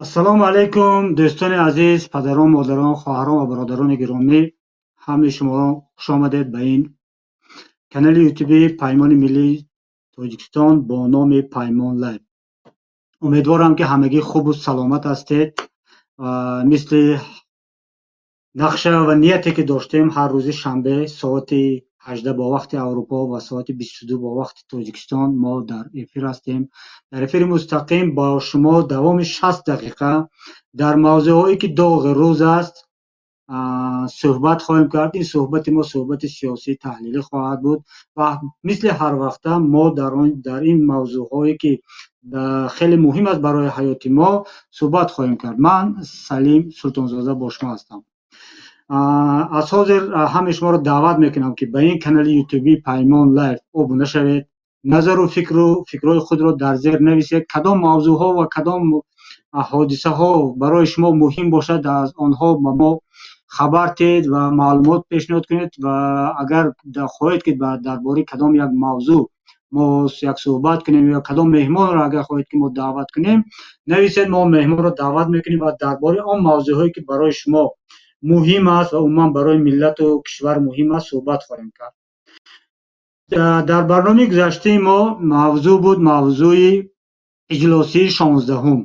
Ассалому алайкум, дӯстони азиз, падарон, модарон, хоҳарон ва бародарони гиромӣ. Ҳамаи шуморо хуш омадед ба ин канали ютуби Паймони миллии Тоҷикистон бо номи Паймон Лайв. Умедворам, ки ҳамагӣ хубу саломат ҳастед. Мисли нақша ва нияте ки доштем, ҳар рӯзи шанбе соати 18 бо вақти Аврупо ва соати 22 бо вақти Тоҷикистон мо дар эфир ҳастем. Дар эфири мустақим бо шумо давоми 60 дақиқа дар мавзӯъҳое, ки доғи рӯз аст, суҳбат хоҳем кард. Ин суҳбати мо суҳбати сиёсӣ таҳлилӣ хоҳад буд ва мисли ҳар вақта мо дар ин мавзӯъҳое, ки хеле муҳим аст барои ҳаёти мо, суҳбат хоҳем кард. Ман Салим Султонзода бо шумо ҳастам. Аз ҳозир ҳамаи шуморо даъват мекунам, ки ба ин канали ютубии Паймон Лайв обуна шавед, назару фикру фикрҳои худро дар зер нависед. Кадом мавзӯъҳо ва кадом ҳодисаҳо барои шумо муҳим бошад, аз онҳо ба мо хабар диҳед ва маълумот пешниҳод кунед. Ва агар хоҳед, ки дар бораи кадом як мавзӯъ мо як суҳбат кунем ё кадом меҳмонро агар хоҳед, ки мо даъват кунем, нависед, мо меҳмонро даъват мекунем ва дар бораи он мавзӯъҳое, ки барои шумо муҳим аст ва умуман барои миллату кишвар муҳим аст, суҳбат хоҳем кард. Дар барномаи гузаштаи мо мавзӯъ буд мавзӯи иҷлосии 16-ум.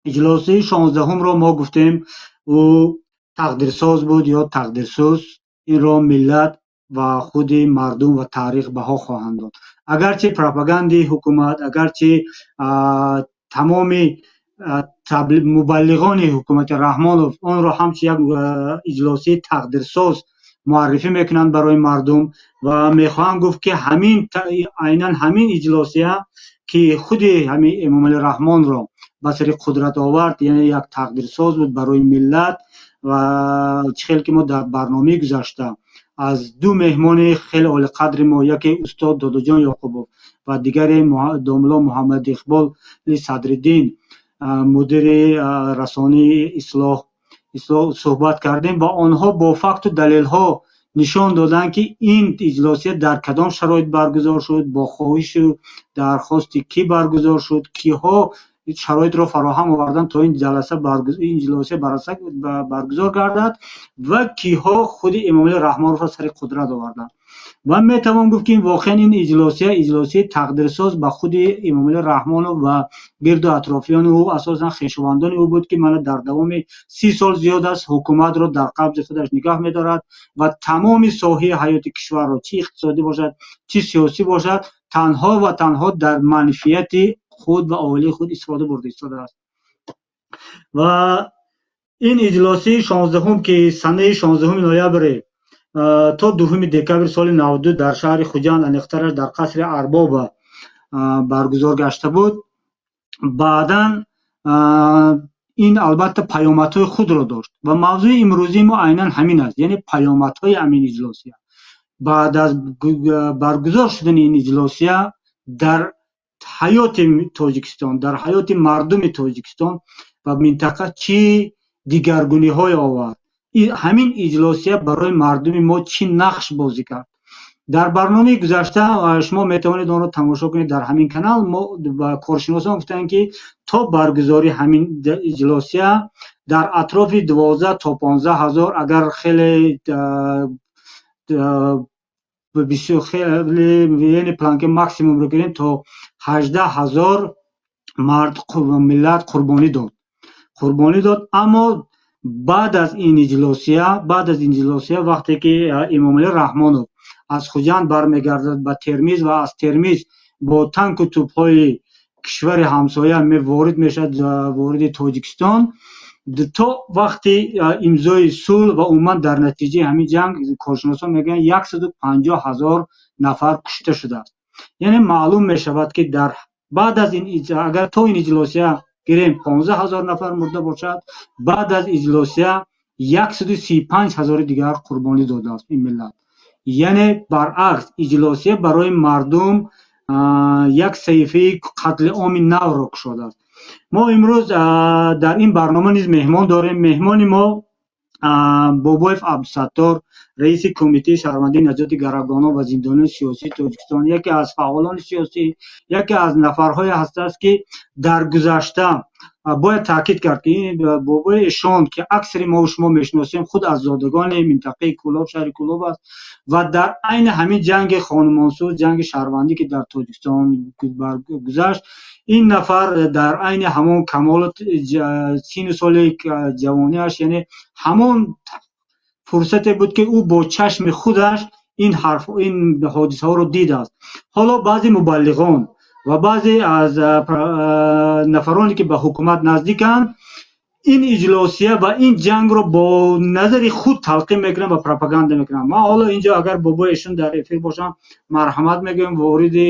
Иҷлосии 16-умро мо гуфтем, ӯ тақдирсоз буд ё тақдирсӯз, инро миллат ва худи мардум ва таърих баҳо хоҳанд дод. Агарчи пропаганди ҳукумат, агарчи тамоми мубаллиғони ҳукумати Раҳмонов онро ҳамчун як иҷлосии тақдирсоз муаррифӣ мекунанд барои мардум ва мехоҳанд гуфт, ки ҳамин айнан ҳамин иҷлосия, ки худи ҳамин Эмомалӣ Раҳмонро ба сари қудрат овард, яъне як тақдирсоз буд барои миллат. Ва чӣ хел ки мо дар барномаи гузашта аз ду меҳмони хеле олиқадри мо, яке устод Додоҷон Ёқубов ва дигаре домулло Муҳаммад Иқболи Садриддин, мудири расонаи Ислоҳ, суҳбат кардем ва онҳо бо факту далелҳо нишон доданд, ки ин иҷлосия дар кадом шароит баргузор шуд, бо хоҳишу дархости кӣ баргузор шуд, киҳо шароитро фароҳам оварданд, то ин ҷаласа, ин иҷлосия баргузор гардад ва киҳо худи Эмомалӣ Раҳмоновро сари қудрат оварданд. Ва метавон гуфт, ки воқеан ин иҷлосия иҷлосияи тақдирсоз ба худи Эмомалӣ Раҳмонов ва гирду атрофиёни ӯ, асосан хешовандони ӯ буд, ки мана дар давоми 30 сол зиёд аст ҳукуматро дар қабзи худаш нигаҳ медорад ва тамоми соҳаи ҳаёти кишварро, чӣ иқтисодӣ бошад, чӣ сиёсӣ бошад, танҳо ва танҳо дар манфиати худ ва оилаи худ истифода бурда истодааст. Ва ин иҷлосии 16-ум, ки санаи 16 ноябри то 2 декабри соли 92 дар шаҳри Хуҷанд, аниқтараш дар қасри Арбоба баргузор гашта буд, баъдан ин албатта паёмадҳои худро дошт. Ва мавзӯи имрӯзии мо айнан ҳамин аст, яъне паёмадҳои ҳамин иҷлосия. Баъд аз баргузор шудани ин иҷлосия дар ҳаёти Тоҷикистон, дар ҳаёти мардуми Тоҷикистон ва минтақа чӣ дигаргуниҳое овард, ҳамин иҷлосия барои мардуми мо чӣ нақш бозӣ кард? Дар барномаи гузашта шумо метавонед онро тамошо кунед дар ҳамин канал. Мо ба коршиносон гуфтанд, ки то баргузории ҳамин иҷлосия дар атрофи 12 то 15 ҳазор, агар хеле бисёр, хеле, яъне планки максимумро гирем, то 18 ҳазор мард миллат қурбонӣ дод. Аммо баъд аз ин иҷлосия, вақте ки Эмомалӣ Раҳмонов аз Хуҷанд бармегардад ба Термиз ва аз Термиз бо танку тӯбҳои кишвари ҳамсоя ворид мешавад, вориди Тоҷикистон, то вақти имзои сулҳ ва умуман дар натиҷаи ҳамин ҷанг, коршиносон мегӯянд, 150 ҳазор нафар кушта шудааст. Яъне маълум мешавад, ки дар баъд аз ин, агар то ин иҷлосия гирем, 15 ҳазор нафар мурда бошад, баъд аз иҷлосия 135 ҳазори дигар қурбонӣ додааст ин миллат. Яъне баръакс, иҷлосия барои мардум як саҳифаи қатли оми навро кушодааст. Мо имрӯз дар ин барнома низ меҳмон дорем. Меҳмони мо Бобоев Абдусаттор, раиси Кумитаи шаҳрвандии наҷоти гаравгонон ва зиндониёни сиёсии Тоҷикистон, яке аз фаъолони сиёсӣ, яке аз нафарҳое ҳастааст, ки дар гузашта Бояд таъкид кард, ки ин бобои эшон, ки аксари мо шумо мешиносем, худ аз зодагони минтақаи Кӯлоб, шаҳри Кӯлоб аст ва дар айни ҳамин ҷанги хонумонсӯз, ҷанги шаҳрвандӣ, ки дар Тоҷикистон гузашт, ин нафар дар айни ҳамон камолот сину соли ҷавониаш, яъне ҳамон фурсате буд, ки ӯ бо чашми худаш ин ҳарф, ин ҳодисаҳоро дидааст. Ҳоло баъзе мубаллиғон ва баъзе аз нафароне, ки ба ҳукумат наздиканд, ин иҷлосия ва ин ҷангро бо назари худ талқин мекунанд ва пропаганда мекунанд. Ман ҳоло инҷо агар бобои эшон дар эфир бошам, марҳамат мегӯям, вориди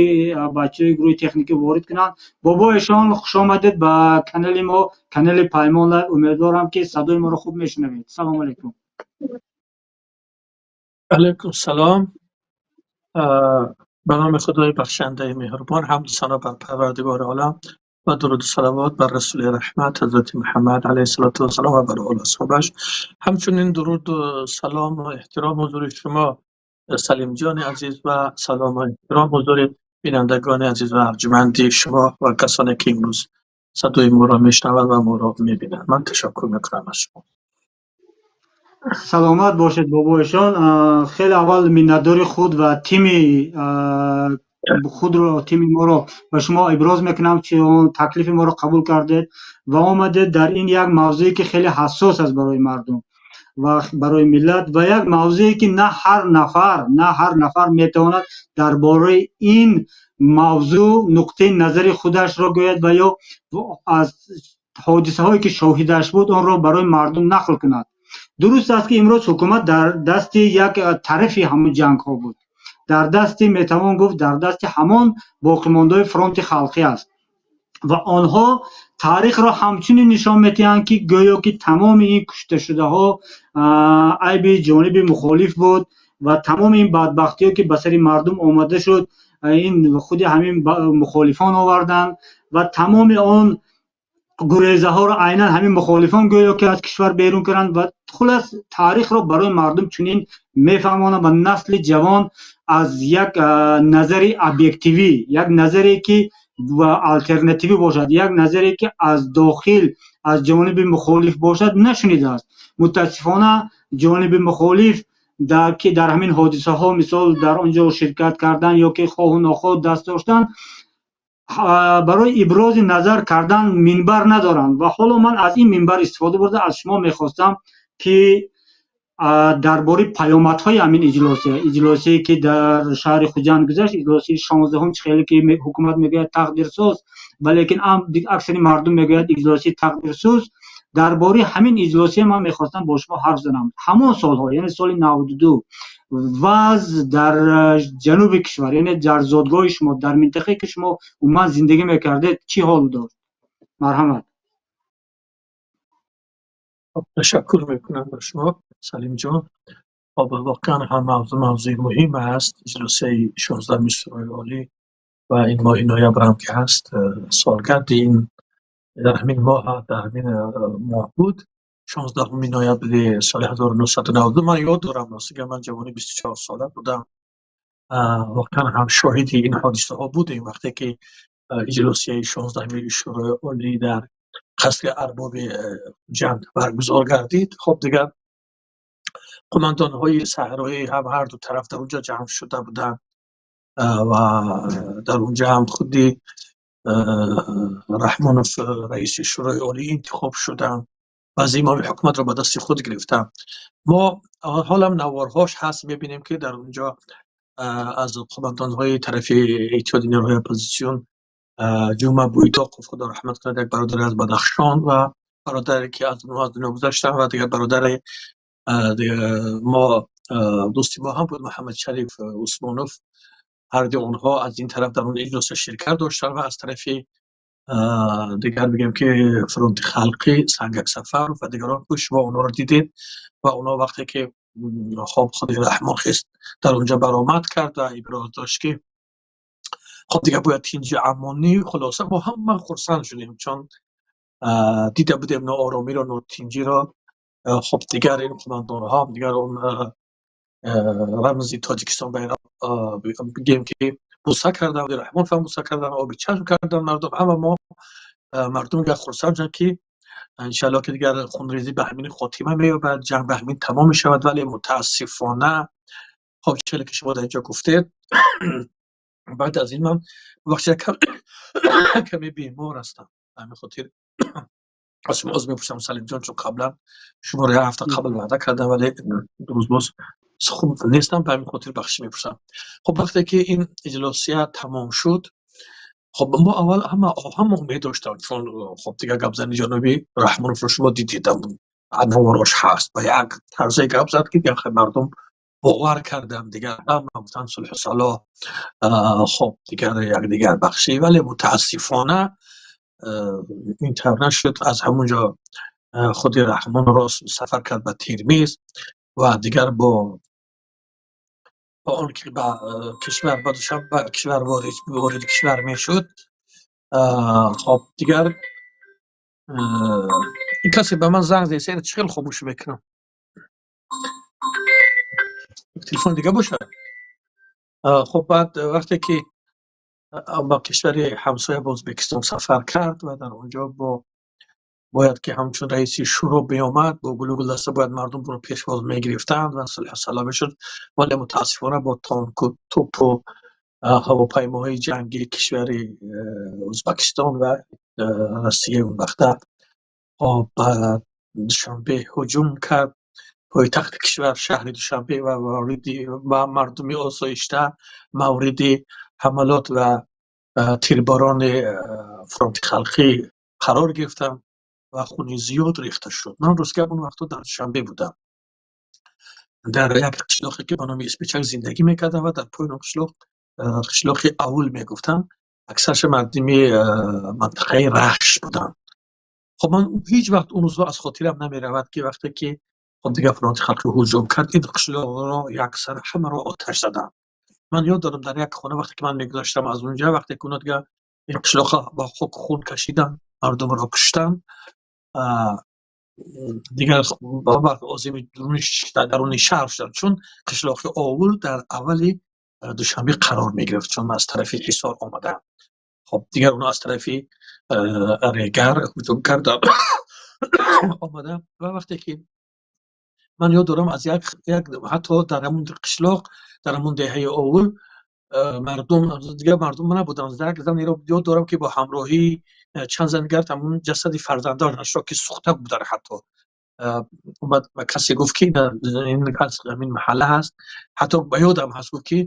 бачаҳои гурӯҳи техникӣ ворид кунанд. Бобои эшон, хушомадед ба канали мо, канали Паймон. Умедворам, ки садои моро хуб мешунавед. Салому алайкум. Алайкум салом. Ба номи Худои бахшандаи меҳрубон, ҳамду сано бар Парвардигори олам ва дуруду салавот бар Расули раҳмат, Ҳазрати Муҳаммад алайҳиссалоту вассалом, ва бар олу асҳобаш. Ҳамчунин дуруду салому эҳтиром ҳузури шумо, Салимҷони азиз, ва салому эҳтиром ҳузури бинандагони азиз ва арҷманди шумо ва касоне, ки имрӯз садои моро мешунаванд ва моро мебинанд. Ман ташаккур мекунам аз шумо. Саломат бошед, бобоишон. Хеле аввал миннатдори худ ва тими худро, тими моро ба шумо иброз мекунам, ки таклифи моро қабул кардед ва омадед дар ин як мавзӯе, ки хеле ҳассос аст барои мардум ва барои миллат, ва як мавзӯе, ки на ҳар нафар метавонад дар бораи ин мавзӯъ нуқтаи назари худашро гӯяд ва ё аз ҳодисаҳое, ки шоҳидаш буд, онро барои мардум нақл кунад. Дуруст аст, ки имрӯз ҳукумат дар дасти як тарафи ҳамон ҷангҳо буд, дар дасти, метавон гуфт, дар дасти ҳамон боқимондаи Фронти халқӣ аст ва онҳо таърихро ҳамчунин нишон медиҳанд, ки гӯё ки тамоми ин кушташудаҳо айби ҷониби мухолиф буд ва тамоми ин бадбахтиҳо, ки ба сари мардум омада шуд, ин худи ҳамин мухолифон оварданд ва тамоми он гурезаҳоро айнан ҳамин мухолифон гӯё ки аз кишвар берун карданд. Ва хулас, таърихро барои мардум чунин мефаҳмонанд ва насли ҷавон аз як назари объективӣ, як назаре, ки алтернативӣ бошад, як назаре, ки аз дохил, аз ҷониби мухолиф бошад, нашунидааст. Мутаассифона, ҷониби мухолиф, ки дар ҳамин ҳодисаҳо, мисол, дар он ҷо ширкат кардан ё ки хоҳу нохоҳ даст доштан, барои ибрози назар кардан минбар надоранд. Ва ҳоло ман аз ин минбар истифода бурда, аз шумо мехостам, ки дар бораи паёмадҳои ҳамин иҷлосия, иҷлосие, ки дар шаҳри Хуҷанд гузашт, иҷлосияи 16-ум, чӣ хеле ки ҳукумат мегӯяд, тақдирсоз, валекин аксари мардум мегӯяд, иҷлосияи тақдирсӯз, дар бораи ҳамин иҷлосия ман мехостам бо шумо ҳарф занам. Ҳамон солҳо, яъне соли 92, вазъ дар ҷануби кишвар, яъне дар зодгоҳи шумо, дар минтақае, ки шумо умуман зиндагӣ мекардед, чӣ ҳол дошт? Марҳамат. Ташаккур мекунам ба шумо, Салимҷон. Хоб, воқеан ҳам мавзӯъ мавзӯи муҳим аст. Иҷлосияи 16-уми Шӯрои Олӣ ва ин моҳи ноябр ҳам ки ҳаст, солгарди ин дар ҳамин моҳ, дар ҳамин моҳ буд, 16 ноябри соли 1992. Ман ёд дорам, ростига, ман ҷавони 24 сола будам. Воқеан ҳам шоҳиди ин ҳодисаҳо будем, вақте ки иҷлосияи 16-уми Шӯрои Олӣ дар қасри Арбоби Хуҷанд баргузор гардид. Хоб, дигар қумандонҳои саҳроӣ ҳам ҳарду тараф дар онҷо ҷамъ шуда буданд ва дар онҷа ҳам худи Раҳмонов раиси Шӯрои Олӣ интихоб шуданд ва зимоми ҳукуматро ба дасти худ гирифтанд. Мо ҳолам наворҳош ҳаст, мебинем, ки дар онҷо аз қумандонҳои тарафи Иттиҳоди нерӯҳои оппозитсион Ҷума Буйдоқов, Худо раҳмат кунад, як бародаре аз Бадахшон ва бародаре, ки аз дунё гузаштанд, ва дигар бародаре мо, дӯсти мо ҳам буд, Муҳаммадшариф Усмонов, ҳарди онҳо аз ин тараф дар он иҷлоса ширкат доштанд ва аз тарафи дигар, бигем ки, Фронти халқӣ, Сангак Сафаров ва дигарон. Шумо онҳоро дидед ва онҳо вақте ки, хоб, худи Раҳмон хест, дар онҷо баромад кард ва иброз дошт, ки хоб, дигар бояд тинҷи амонӣ. Хулоса, мо ҳама хурсанд шудем, чун дида будем нооромиро, нотинҷиро. Хоб, дигар ин қумандонҳо, дигар он рамзи Тоҷикистон ба бигем, ки буса кардан, Раҳмон ҳам буса кардан, оби чашм кардан мардум ҳама мо. Мардум дигар хурсанд шуданд, ки иншааллоҳ, ки дигар хунрезӣ ба ҳамин хотима меёбад, ҷанг ба ҳамин тамом мешавад. Вале мутаассифона, хоб, чизе ки шумо дар инҷо гуфтед, баъд аз ин ман, бубахшед, каме бемор ҳастам, ба ҳамин хотир аз шумо узр мепурсам, Салимҷон, чун қаблан шуморо як ҳафта қабл ваъда кардам, вале рӯз боз хуб нестам, ба ҳамин хотир бахшиш мепурсам. Хуб, вақте ки ин иҷлосия тамом шуд, хоб, мо аввал ҳама умед доштам, чун хоб, дигар гапзани ҷаноби Раҳмоновро шумо дидед, наворош ҳаст, ба як тарзе гап зад, ки дигар мардум бовар карданд, дигар ҳама гуфтанд сулҳу салоҳ, хоб, дигар якдигар бахшӣ. Вале мутаассифона ин тавр нашуд. Аз ҳамон ҷо худи Раҳмон рост сафар кард ба Термиз ва дигар бо он ки ба кишвар, ба Душанбе, ба кишвар ворид кишвар мешуд, хоб, дигар ин касе ба ман занг зад, чӣ хел хомӯш мекунам? Телефон дига бошад. Хоб, баъд вақте ки ба кишвари ҳамсоя, ба Ӯзбекистон сафар кард ва дар он ҷо бо бояд ки ҳамчун раиси шӯро биомад, бо гулу гулдаста бояд мардум ро пешвоз мегирифтанд ва сулҳу салоҳ мешуд. Вале мутаассифона бо танку, тӯпу ҳавопаймоҳои ҷангии кишвари Ӯзбекистон ва Россия он вақта ба Душанбе ҳуҷум кард, пойтахти кишвар, шаҳри Душанбе, ва вориди ва мардуми осоишта мавриди ҳамалот ва тирборони Фронти Халқӣ қарор гирифтанд ва хуни зиёд рехта шуд. Ман, рост гап, он вақтҳо дар Душанбе будам, дар як қишлоқе, ки ба номи Испичак, зиндагӣ мекардам ва дар поёни он қишлоқ, қишлоқи Авул мегуфтанд, аксарша мардуми мантиқаи Рашт буданд. Хоб, ман ҳеҷ вақт он рӯзҳо аз хотирам намеравад, ки вақте ки, хоб, дигар Фронти Халқӣ ҳуҷум кард, ин қишлоқро яксара ҳамаро оташ заданд. Ман ёд дорам, дар як хона вақте ки ман мегузаштам аз унҷа, вақте ки оно дигар ин қишлоқро ба хоку хун кашиданд, мардумро куштанд, дигар озими даруни шаҳр шуданд, чун қишлоқи Овул дар аввали Душанбе қарор мегирифт, чун аз тарафи Ҳисор омадам. Хоб, дигар оно аз тарафи Регар ҳуҷум карданд, омада. Ва вақте ки ман ёд дорам, аз як ҳатто дар ҳамун қишлоқ, дар ҳамун деҳаи Овул мардум, дигар мардум набуданд. Як занеро ёд дорам, ки бо ҳамроҳии чанд зан дигар ҳамун ҷасади фарзандонашро, ки сӯхта буданд ҳатто, омад ба касе гуфт, ки ин аз ҳамин маҳалла ҳаст, ҳатто ба ёдам ҳаст, гуфт, ки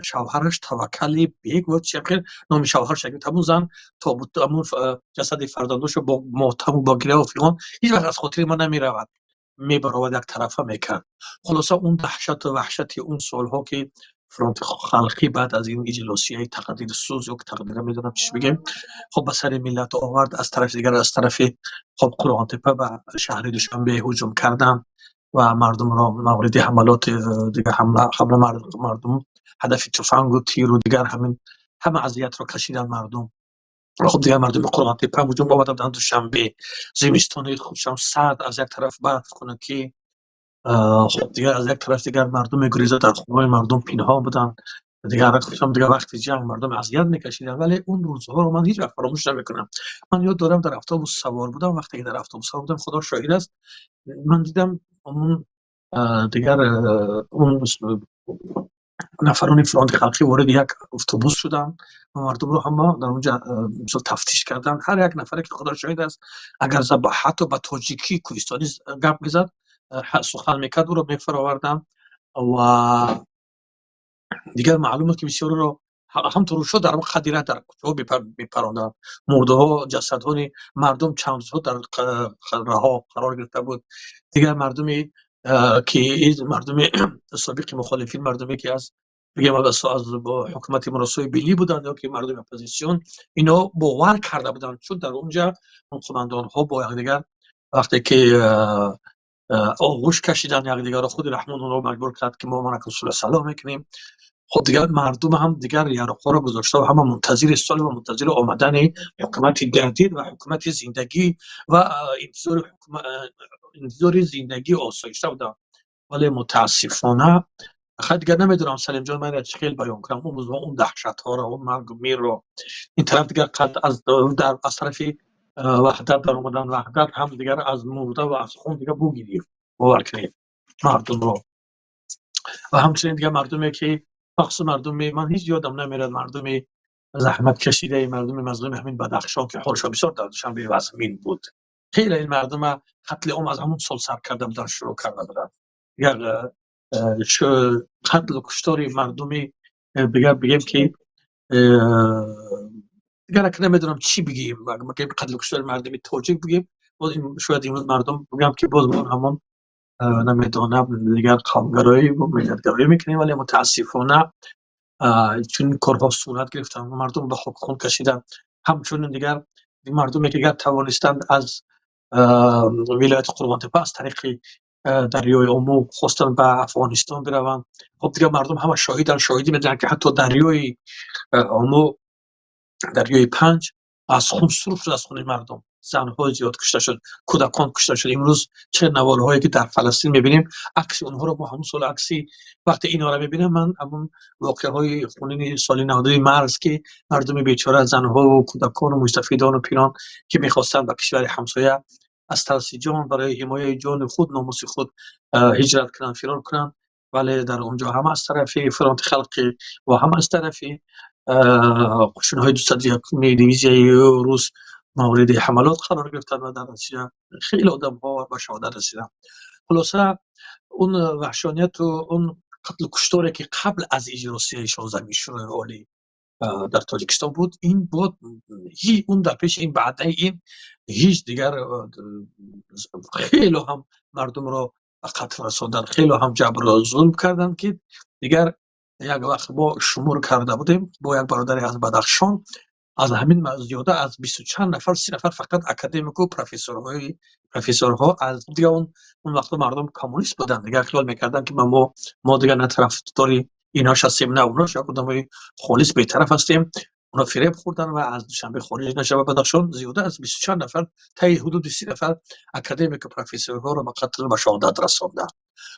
шавҳараш Таваккали Бек чи хел номи шавҳараш. Ҳамун зан то ҳамун ҷасади фарзандошро бо мотаму бо гиряву фиғон, ҳеҷ вақт аз хотири ман намеравад, мебаровад, як тарафа мекард. Хулоса, он даҳшату ваҳшати он солҳо, ки Фронти Халқӣ баъд аз ин иҷлосияи тақдирсӯз ё тақдира, медонам чӣ бигем, хоб, ба сари миллат овард. Аз тарафи дигар, аз тарафи, хоб, Қурғонтепа ба шаҳри Душанбе ҳуҷум карданд ва мардумро мавриди ҳамалоти дигар ҳамла, мардум ҳадафи туфангу тиру дигар ҳамин ҳама азиятро кашиданд мардум. Хоб, дигар мардуми Қурғонтепа ҳуҷум омада буданд Душанбе, зимистони хушам сард, аз як тараф барф, хунукӣ, хоб, дигар аз як тараф дигар мардум мегурезад, дар хонаҳои мардум пинҳон буданд. Дигар дигар вақти ҷанг мардум азият мекашиданд, вале он рӯзҳоро ман ҳеҷ вақт фаромӯш намекунам. Ман ёд дорам, дар автобус савор будам. Вақте ки дар автобус савор будам, Худо шоҳид аст, ман дидам он дигар он нафарони Фронти Халқӣ вориди як автобус шуданд ва мардумро ҳама дар онҷа мисол тафтиш карданд. Ҳар як нафаре, ки, Худо шоҳид аст, агар ҳатто ба тоҷикии кӯҳистонӣ гап мезад, сухан мекард, ӯро мефароварданд. Ва дигар маълум буд, ки бисёреро ҳамтур шуд, дар қадира дар кӯчаҳо мепаронданд. Мурдаҳо, ҷасадҳои мардум чанд рӯзҳо дар раҳо қарор гирифта буд. Дигар мардуме, ки мардуми собиқи мухолифин, мардуме, ки аз бигем аз ҳукумати муросои биллӣ буданд ё ки мардуми оппозитсион, ино бовар карда буданд, чун дар онҷа он қумандонҳо бо якдигар вақте ки оғӯш кашиданд якдигарро, худи Раҳмон онро маҷбур кард, ки мо манака сулҳ салоҳ мекунем. Хоб, дигар мардум ҳам дигар яроқҳоро гузошта ва ҳама мунтазири сулҳ ва мунтазири омадани ҳукумати ҷадид ва ҳукумати зиндагӣ ва интизори зиндагии осоишта буданд. Вале мутаассифона Хай, дигар намедонам, Салимҷон, ман чӣ хел баён кунам он рӯзҳо, он даҳшатҳоро, он маргу мирро. Ин тараф дигар аз тарафи Ваҳдат даромадан, Ваҳдат ҳам дигар аз мурда ва аз хун дигар бӯ гирифт, бовар кунед, мардумро. Ва ҳамчунин дигар мардуме ки, махсус мардуми ман, ҳеҷ ёдам намерад, мардуми заҳматкашидаи, мардуми мазлуми ҳамин Бадахшон, ки ҳолшон бисёр дар Душанбе вазмин буд. Хеле ин мардума қатли ом аз ҳамон сол сар карда буданд, шурӯъ карда буданд. Дигар қатлу куштори мардуми, дигар бигем ки, дигар ака намедонам чӣ бигем. Бигем қатлу куштори мардуми тоҷик бигем, боз шояд имрӯз мардум бигӯям ки боз мо ҳамон, намедонам, дигар қавмгароӣ, миллатгароӣ мекунем, вале мутаассифона чунин корҳо сурат гирифтанд, мардум ба хок хун кашиданд. Ҳамчунин дигар мардуме ки дигар тавонистанд аз вилояти Қурғонтеппа аз тариқи дарёи Омӯ хостанд ба Афғонистон бираванд. Хоб, дигар мардум ҳама шоҳиданд, шоҳидӣ медиҳанд, ки ҳатто дарёи Омӯ, дарёи Панҷ аз хун сурх шуд, аз хуни мардум. Занҳои зиёд кушта шуд, кӯдакон кушта шуд. Имрӯз чӣ наворҳое ки дар Фаластин мебинем, акси онҳоро мо ҳамон сол, акси вақте инҳоро мебинам, ман ҳамон воқеаҳои хунини соли 92 марз, ки мардуми бечора, занҳову кӯдакону мӯйсафедону пирон, ки мехостанд ба кишвари ҳамсоя аз тарси ҷон, барои ҳимояи ҷони худ, номуси худ ҳиҷрат кунанд, фирор кунанд, вале дар он ҷо ҳам аз тарафи Фронти Халқӣ ва ҳам аз тарафи қӯшунҳои 201-уми дивизияи рус мавриди ҳамалот қарор гирифтанд ва дар натиҷа хеле одамҳо ба шаҳодат расиданд. Хулоса, он ваҳшонияту он қатлу кушторе ки қабл аз иҷлосияи 16-уми Шӯрои Олӣ дар Тоҷикистон буд, ин буд, он дар пеши ин, баъдаи ин ҳеҷ. Дигар хеле ҳам мардумро ба қатл расонданд, хеле ҳам ҷабру зулм карданд, ки дигар як вақт мо шумор карда будем бо як бародаре аз Бадахшон, аз ҳамин зиёда аз бисту чанд нафар, 30 нафар фақат академику профессорҳо. Аз дигар он вақто мардум коммунист буданд, дигар хиёл мекарданд, ки мо дигар на тарафдори инҳош ҳастем, на онош, як одамои холис бетараф ҳастем. Онҳо фиреб хӯрданд ва аз Душанбе хориҷ нашава Бадахшон зиёда аз бисту чанд нафар, таи ҳудуди 30 нафар академику профессорҳоро ба қатл, ба шаҳодат расонданд.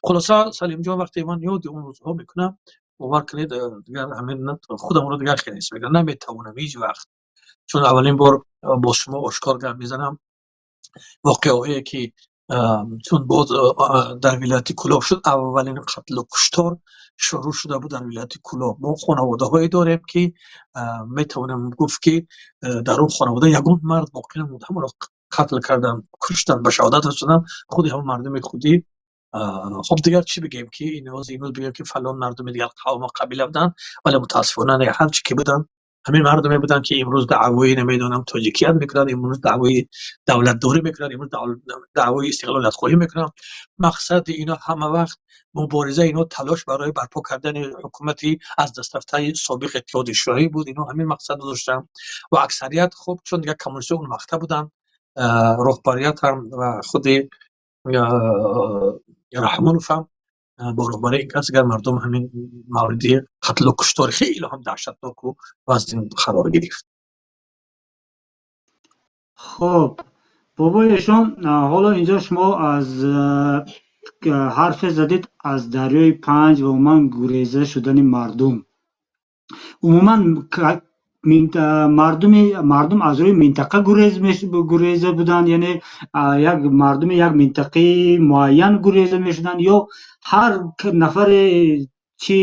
Хулоса, Салимҷон, вақте ман ёди он рӯзҳо мекунам, бовар кунед, дигар ҳамин худамро дигар хеле ҳис мекунам, наметавонам ҳеҷ вақт, чун аввалин бор бо шумо ошкор гап мезанам. Воқеаҳое ки чун боз дар вилояти Кӯлоб шуд, аввалин қатлу куштор шурӯъ шуда буд дар вилояти Кӯлоб. Мо хонаводаҳое дорем, ки метавонем гуфт, ки дар он хонавода ягон мард боқӣ намонд, ҳамаро қатл карданд, куштанд, ба шаҳодат расонданд худи ҳамон мардуми худӣ. Хоб, дигар чӣ бигем, ки имрӯз бигем, ки фалон мардуми дигар қавму қабила буданд, вале мутаассифона ҳар чӣ ки буданд, ҳамин мардуме буданд, ки имрӯз даъвои, намедонам, тоҷикият мекунанд, имрӯз даъвои давлатдорӣ мекунанд, имрӯз даъвои истиқлолиятхоҳӣ мекунанд. Мақсади ино ҳама вақт мубориза, ино талош барои барпо кардани ҳукумати аз дастрафтаи собиқ Иттиҳоди Шӯравӣ буд. Ино ҳамин мақсадро доштанд ва аксарият, хуб, чун дигар коммунистҳо он вақта буданд, роҳбарият ҳам ва худи Раҳмонов ҳам бо роҳбарии ин кас, дигар мардум ҳамин мавриди қатлу куштори хеле ҳам даҳшатноку вазнин қарор гирифт. Хуб, бобои эшон, ҳоло инҷо шумо аз ҳарфе задед аз дарёи Панҷ ва умуман гуреза шудани мардум. Умуман мардум аз рӯи минтақа гуреза буданд, яъне як мардуми як минтақаи муайян гуреза мешуданд ё ҳар нафаре, чи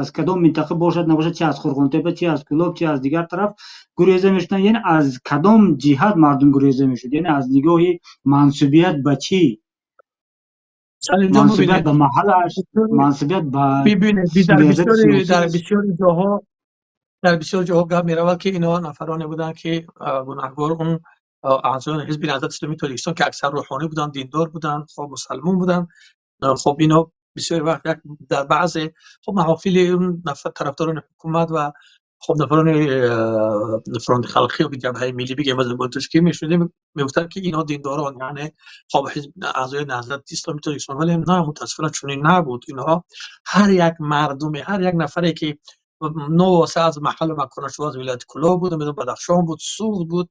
аз кадом минтақа бошад набошад, чи аз Қурғонтепа, чи аз Кӯлоб, чи аз дигар тараф гуреза мешуданд? Яъне аз кадом ҷиҳат мардум гуреза мешуд, яъне аз нигоҳи мансубият ба чӣ, мансубият ба маҳаллаш, мансубият ба Дар бисёри ҷоҳо гап меравад, ки инҳо нафароне буданд, ки гунаҳгор, он аъзоёни Ҳизби Наҳзати Исломии Тоҷикистон, ки аксар рӯҳонӣ буданд, диндор буданд, хоб, мусалмон буданд. Хоб, инҳо бисёри вақт як дар баъзе, хоб, маҳофили нафар тарафдорони ҳукумат ва, хоб, нафарони Фронти Халқӣ ё Ҷабҳаи Миллӣ бигем аз забони тоҷикӣ мешунидем, мегуфтанд, ки инҳо диндорон, яъне, хоб, ҳизб, аъзои Наҳзати Исломии Тоҷикистон. Вале на, мутаассифона, чунин набуд. Инҳо ҳар як мардуме, ҳар як нафаре, ки новобаста аз маҳаллу маконаш, аз вилояти Кӯлоб буд, намедонам, Бадахшон буд, Суғд буд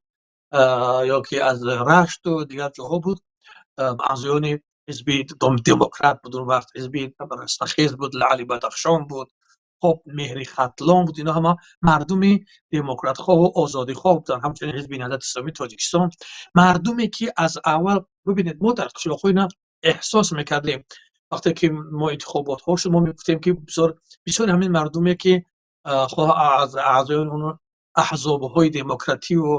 ё ки аз Рашту дигар ҷоҳо буд, аъзоёни Ҳизби Демократ буд он вақт, Ҳизби Растохез буд, Лаъли Бадахшон буд, хоб, Меҳри Хатлон буд. Ино ҳама мардуми демократхоҳу озодихоҳ буданд. Ҳамчунин Ҳизби Наҳзати Исломии Тоҷикистон, мардуме ки аз аввал, бибинед, мо дар қишлоқҳои на эҳсос мекардем. Вақте ки мо интихоботҳо шуд, мо мегуфтем, ки бисёр бисёри ҳамин мардуме ки хоҳ аз аъзои аҳзобҳои демокративу,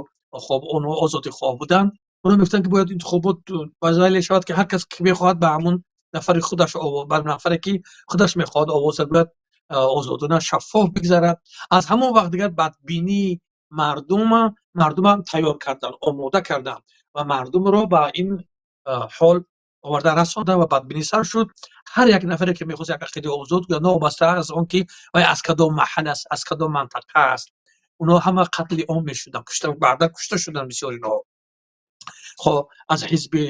хоб, онҳо озодихоҳ буданд, онҳо мегуфтанд, ки бояд интихобот ба зайле шавад, ки ҳар кас ки мехоҳад, ба ҳамун нафари худаш, ба нафаре ки худаш мехоҳад, овоз бояд озодона, шаффоф бигзарад. Аз ҳамон вақт дигар бадбинии мардума тайёр кардан, омода кардан ва мардумро ба ин ҳол оварда расонда ва бадбинӣ сар шуд. Ҳар як нафаре ки мехост як ақидаи озод гӯяд, новобаста аз он ки вай аз кадом маҳал аст, аз кадом мантақа аст, онҳо ҳама қатли ом мешуданд, кушта, баъдан кушта шуданд бисёр инҳо. Хоб, аз Ҳизби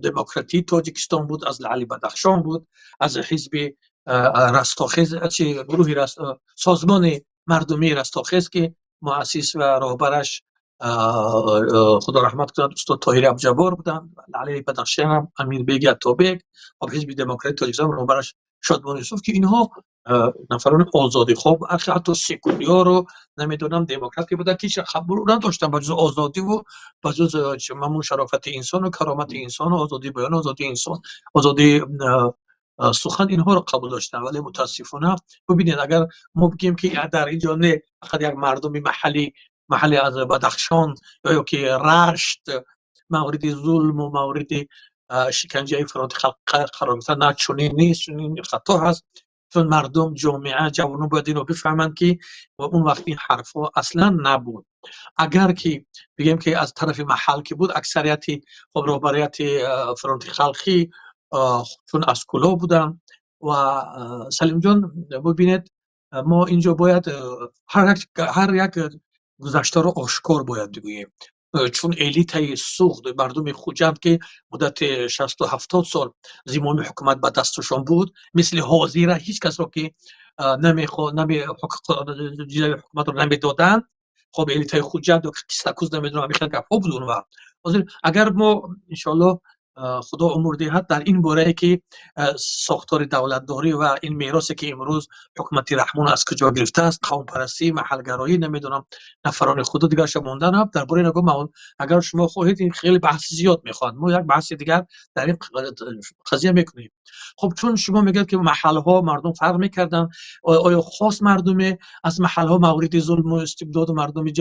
Демократии Тоҷикистон буд, аз Лаъли Бадахшон буд, аз Ҳизби Растохез, чи гурӯҳи Созмони мардумии Растохез, ки муассис ва роҳбараш, Худо раҳмат кунад, устод Тоҳири Абдуҷаббор буданд, Лаъли Бадахшон Амирбеги Аттобек, хоб, Ҳизби Демократии Тоҷикистон, роҳбараш Шодмон Юсуф, ки инҳо нафарони озодихоҳ, ҳатто секуляру, намедонам, демократ ки буданд, ки ҳеҷ қабул надоштанд ба ҷуз озодиву ба ҷуз ҳамун шарофати инсону каромати инсону озодии баён, озодии инсон, озодии сухан, инҳоро қабул доштанд. Вале мутаассифона, бибинед, агар мо бигӯем, ки дар ин ҷо не фақат як мардуми маҳалли аз Бадахшон ё ки Рашт мавриди зулму мавриди шиканҷаи Фронти Халқ қарор гирифта, на, чунин нест, чунин хато ҳаст. Чун мардум, ҷомеа, ҷавонон бояд инро бифаҳманд, ки он вақт ин ҳарфҳо аслан набуд. Агар ки бигем, ки аз тарафи маҳал ки буд, аксарияти, хоб, роҳбарияти Фронти Халқӣ чун аз Кӯлоб буданд. Ва Салимҷон, бибинед, мо инҷо бояд ҳар як гузаштаро ошкор бояд бигӯем, чун элитаи Суғд, мардуми Хуҷанд, ки муддати 60-70 сол зимоми ҳукумат ба дасташон буд, мисли ҳозира ҳеҷ касро ки ҳукуматро намедоданд. Хоб, элитаи Хуҷанд ё Кистакуз, намедонам, ҳамин хел гапҳо буд он вақт. Ҳозир агар мо, иншоаллоҳ, Худо умр диҳад, дар ин борае ки сохтори давлатдорӣ ва ин меросе ки имрӯз ҳукумати Раҳмон аз куҷо гирифтааст, қавмпарастӣ, маҳалгароӣ, намедонам, нафарони худу дигарша мондан, дар бораи ин агар шумо хоҳед, ин хеле баҳси зиёд мехоҳад, мо як баҳси дигар дар ин қазия мекунем. Хуб, чун шумо мегӯяд, ки маҳалҳо мардум фарқ мекарданд, оё хос мардуме аз маҳалҳо мавриди зулму истибдоду мардуми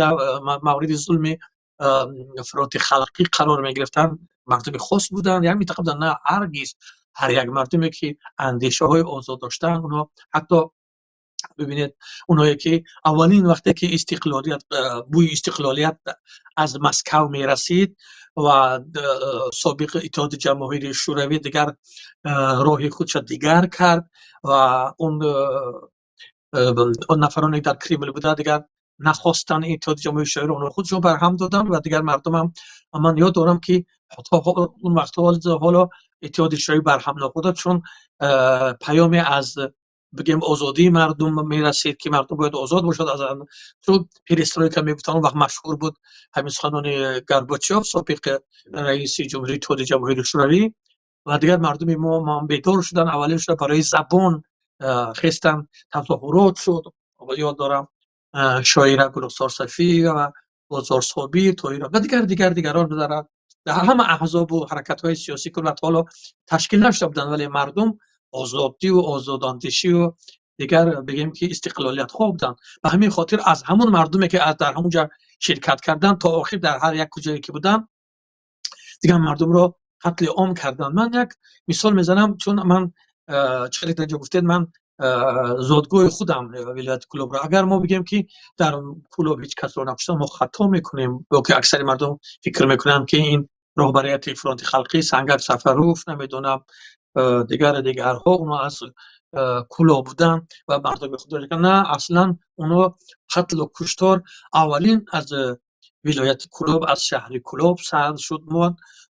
мавриди зулми Фронти Халқӣ қарор мегирифтанд, мардуми хос буданд, як минтақа буданд? На, ҳаргиз. Ҳар як мардуме ки андешаҳои озод доштанд, онҳо ҳатто, бибинед, онҳое ки аввалин вақте ки истиқлолият, бӯи истиқлолият аз Москав мерасид ва собиқ Иттиҳоди Ҷамоҳири Шӯравӣ дигар роҳи худша дигар кард ва он нафароне дар Кремл буда дигар нахостанд Иттиҳоди Ҷамоҳири Шӯравиро, онҳо худшон барҳам доданд. Ва дигар мардумам, ман ёд дорам, ки он вақтҳо ҳоло Иттиҳоди Шӯравӣ барҳам нахӯрда, чун паёме аз, бигем, озодии мардум мерасид, ки мардум бояд озод бошад, аз чун перестройка мегуфтанд, он вақт машҳур буд ҳамин суханони Горбачёв, собиқ раиси ҷумҳурии Иттиҳоди Ҷамоҳири Шӯравӣ. Ва дигар мардуми мо бедор шуданд, аввалин шуда барои забон хестанд, тазоҳурот шуд. Ёд дорам, шоира Гулрухсор Сафиева, Бозор Собир, Тоҳир ва дигар дигар дигарон. Ҳама аҳзобу ҳаракатҳои сиёсӣ ки ҳоло ташкил нашуда буданд, вале мардум озодиву озодандешиву дигар, бигем, ки истиқлолиятхоҳ буданд. Ба ҳамин хотир аз ҳамон мардуме ки дар ҳамон ҷо ширкат карданд, то охир дар ҳар як куҷое ки буданд, дигар мардумро қатли ом карданд. Ман як мисол мезанам, чун ман, чӣ хеле дар ҷо гуфтед, ман зодгоҳи худам, вилояти Кӯлобро, агар мо бигем, ки дар Кӯлоб ҳеҷ касро накуштанд, мо хато мекунем. Ё ки аксари мардум фикр мекунанд, ки ин роҳбарияти Фронти Халқӣ, Сангак Сафаров, намедонам, дигар дигарҳо, онҳо аз Кӯлоб буданд ва мардуми худро. На, аслан онҳо қатлу куштор аввалин аз вилояти Кӯлоб, аз шаҳри Кӯлоб сар шуд.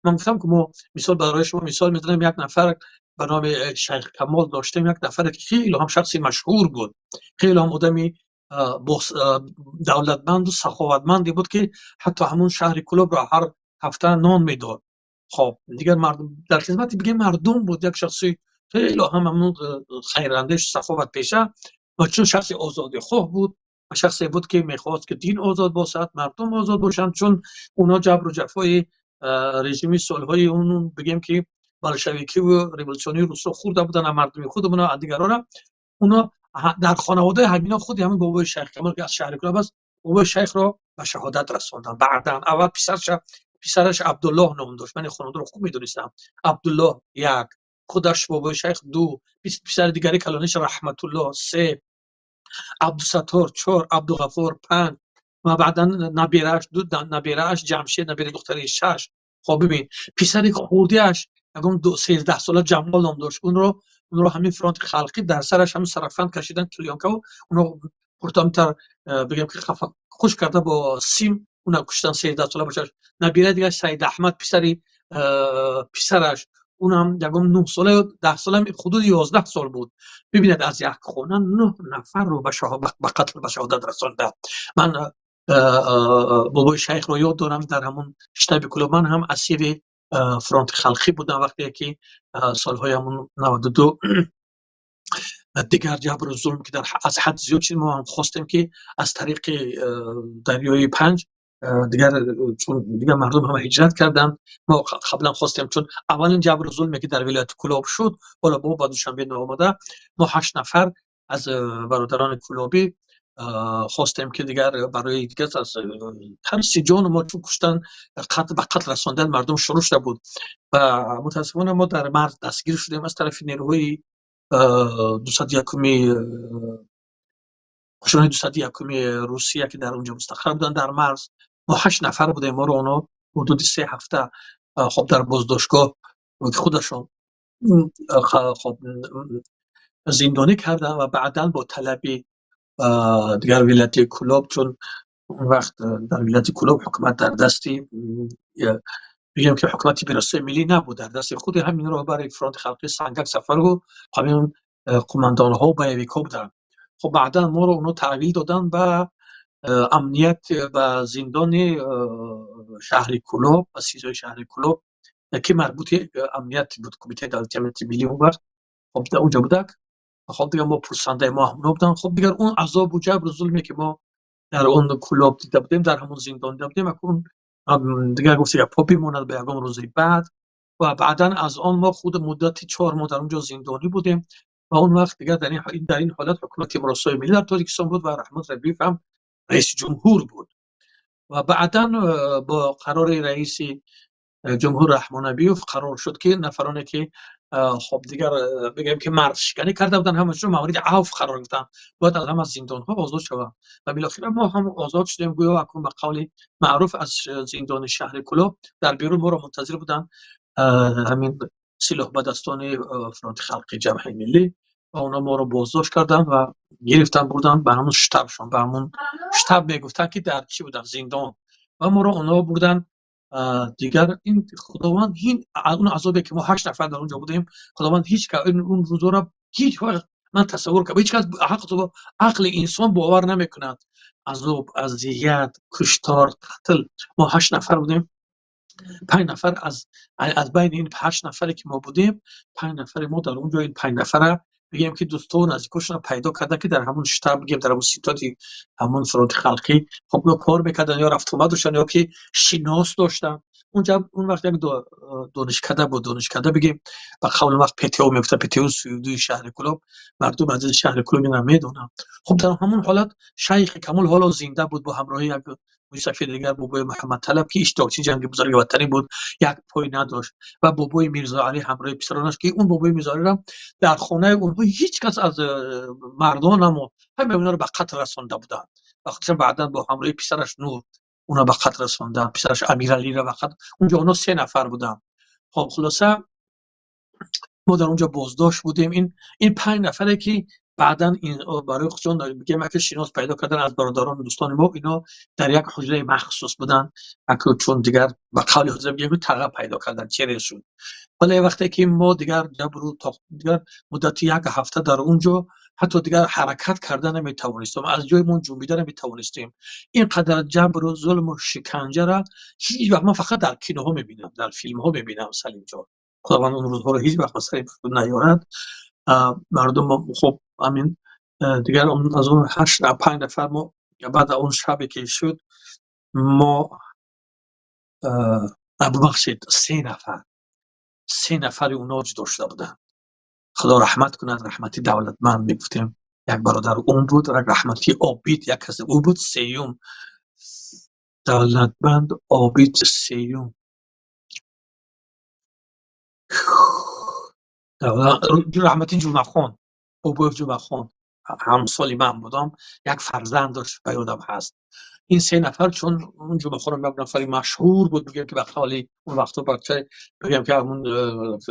Ман гуфтам, ки мо мисол, барои шумо мисол мезанем. Як нафар ба номи Шайх Камол доштем, як нафаре ки хеле ҳам шахси машҳур буд, хеле ҳам одами давлатманду саховатманде буд, ки ҳатто ҳамун шаҳри Кӯлобро ҳар ҳафта нон медод. Хоб, дигар мардум дар хизмати, бигем, мардум буд. Як шахси хеле ҳам ҳамун хайрандеш, саховатпеша ва чун шахси озодихоҳ буд ва шахсе буд, ки мехост, ки дин озод бошад, мардум озод бошанд, чун اونا جبر و جفای режими солҳои он, бигем, ки болшевикиву революционии русро хӯрда буданд, мардуми худамона, дигарора. Уно дар хонаводаи ҳамино худи ҳамин бобои Шайх Камол, ки аз шаҳри Кулоб аст, бобои Шайхро ба шаҳодат расонданд. Баъдан аввал писараш Абдуллоҳ ном дошт. Ман ин хонаводаро хуб медонистам. Абдуллоҳ як, худаш бобои Шайх ду, писари дигари калониш Раҳматуллоҳ се, Абдусаттор чор, Абдуғаффор панҷ ва баъдан набирааш, ду набирааш, Ҷамшед, набираи духтари, шаш. Хоб, бибин, писари хурдиаш ягон 13 сола, Ҷамол ном дошт, унро ҳамин Фронти Халқӣ дар сараш ҳамин сарафан кашидан, клеёнкаву уно пуртамтар, бигем, ки хафа хуш карда, бо сим уна куштан, 13 сола бошад. Набираи дигар Саид Аҳмад, писари писараш, унам ягон 9 сола ё 10 сола, ҳудуди 11 сол буд. Бибинед, аз як хона нӯҳ нафарро ба қатл, ба шаҳодат расонда. Ман бобои Шайхро ёд дорам дар ҳамун штаби Кулоб. Ман ҳам асири Фронти Халқӣ будам, вақте ки солҳои ҳамун 92 дигар ҷабру зулм ки аз ҳад зиёд шуд, мо ҳам хостем, ки аз тариқи дарёи Панҷ дигар, чун дигар мардум ҳама ҳиҷрат карданд. Мо қаблан хостем, чун аввалин ҷабру зулме ки дар вилояти Кулоб шуд, ҳоло мо ба Душанбе наомада, мо ҳашт нафар аз бародарони кулобӣ хостем, ки дигар барои дигар аз тарси ҷону мо, чун куштан, ба қатл расондан мардум шурӯъ шуда буд ва мутаассифона мо дар марз дастгир шудем аз тарафи нерӯҳои 201-уми, қӯшунони 201-уми Русия, ки дар онҷо мустақар буданд дар марз. Мо ҳашт нафар будем. Моро оно ҳудуди 3 ҳафта, хоб, дар боздоштгоҳ худашон, хоб, зиндонӣ карданд ва баъдан бо талаби дигар вилояти Кулоб, чун он вақт дар вилояти Кулоб ҳукумат дар дасти, бигем, ки ҳукумати меросои миллӣ набуд, дар дасти худи ҳамин роҳбари Фронти Халқӣ Сангак Сафарову ҳамин қумандонҳо, боевикҳо буданд. Хоб, баъдан моро онҳо таҳвил доданд ба амният, ба зиндони шаҳри Кулоб, ба СИЗОи шаҳри Кулоб, ки марбути амният буд, Кумитаи давлати амнияти миллӣ он вақт, хоб, онҷо будак. Хоб, дигар мо пурсандаи мо ҳамоно буданд. Хоб, дигар он азобу ҷабру зулме, ки мо дар он Кулоб дида будем, дар ҳамон зиндон дида будем, акун дигар гуфти гапҳо бимонад ба ягон рӯзи баъд. Ва баъдан аз он мо худ муддати 4 моҳ дар он ҷо зиндонӣ будем ва он вақт дигар дар ин ҳолат ҳукумати муросои миллӣ дар Тоҷикистон буд ва Раҳмон Рабиев ҳам раиси ҷумҳур буд. Ва баъдан бо қарори раиси ҷумҳур Раҳмон Набиев қарор шуд, ки нафароне, ки, хоб, дигар, бигӯем, ки марзшиканӣ карда буданд, ҳамашон мавриди афв қарор гирифтанд, бояд аз ҳама зиндонҳо озод шаванд. Ва билохира мо ҳам озод шудем, гӯё акнун ба қавли маъруф аз зиндони шаҳри Кулоб дар берун моро мунтазир буданд ҳамин силоҳбадастони Фронти Халқи, Ҷабҳаи Миллӣ, ва онҳо моро боздошт карданд ва гирифтанд, бурданд ба ҳамун штабшон, ба ҳамун штаб мегуфтанд, ки дар чӣ буданд, зиндон, ва моро онҳо бурданд. Дигар ин Худованд он азобе, ки мо ҳашт нафар дар он ҷо будем, Худованд ҳеҷ он рӯзоро ҳеҷ вақт ман тасаввур кардам, ҳеҷ кас, ақли инсон бовар намекунад. Азоб, азият, куштор, қатл. Мо ҳашт нафар будем. Панҷ нафар аз байни ин ҳашт нафаре, ки мо будем, панҷ нафари мо дар он ҷо, ин панҷ нафара, бигем, ки дӯстову наздикошонро пайдо кардан, ки дар ҳамун штаб, бигем, дар ҳамун ситоди ҳамун Фронти Халқӣ, хоб, ё кор мекарданд, ё рафтуомад доштанд, ё ки шинос доштанд. Унҷа он вақт як донишкада буд, донишкада, бигем, ба қавли он вақт ПТУ мегуфтанд, ПТУ 32-и шаҳри Кулоб. Мардуми азизи шаҳри Кулоб инро медонанд. Хуб, дар ҳамон ҳолат Шайхи Камол ҳоло зинда буд бо ҳамроҳи як мӯйсафеди дигар, бобои Муҳаммадталаб, ки иштирокчии ҷанги бузурги ватанӣ буд, як пой надошт, ва бобои Мирзоалӣ ҳамроҳи писаронаш, ки он бобои Мирзоалиро дар хонаи онҳо ҳеҷ кас аз мардон намонд, ҳамаи онҳоро ба қатл расонда буданд ва худшон баъдан бо ҳамроҳи писараш Нур онро ба қатл расонданд, писараш Амиралиро ба қатл. Унҷо онҳо се нафар буданд. Хоб, хулоса, мо дар онҷо боздошт будем. Ин панҷ нафаре, ки Баъдан барои худшон бигем, ки шинос пайдо кардан аз бародарон, дӯстони мо, ино дар як ҳуҷраи махсус буданд, чун дигар ба қавли ҳуҷра бигем, таға пайдо кардан чере шуд. Вале вақте ки мо дигар ҷабру дигар муддати як ҳафта дар он ҷо ҳатто дигар ҳаракат карда наметавонистем, аз ҷоймон ҷунбида наметавонистем. Ин қадар ҷабру зулму шиканҷара ҳеҷ вақт ман фақат дар киноҳо мебинам, дар филмҳо мебинам. Салимҷон, Худованд он рӯзҳоро ҳеҷ вақт ба сари наёрад. Мардум, хуб, ҳамин дигар аз он ҳашт панҷ нафар мо баъд он шабе ки шуд, мо, бубахшед, се нафари онҳо ҷудо шуда буданд. Худо раҳмат кунад, Раҳмати Давлатманд мегуфтем, як бародар он буд, Раҳмати Обид, як касе ӯ буд, сеюм Давлатманд, Обид, сеюм Раҳмати Ҷумъахон, Бобоев Ҷумъахон, ҳамсоли ман будам, як фарзанд дошт, ба ёдам ҳаст. Ин се нафар, чун он Ҷумъахонам як нафари машҳур буд, бигем, ки ба қавли он вақтҳо бача, бигем, ки ҳамун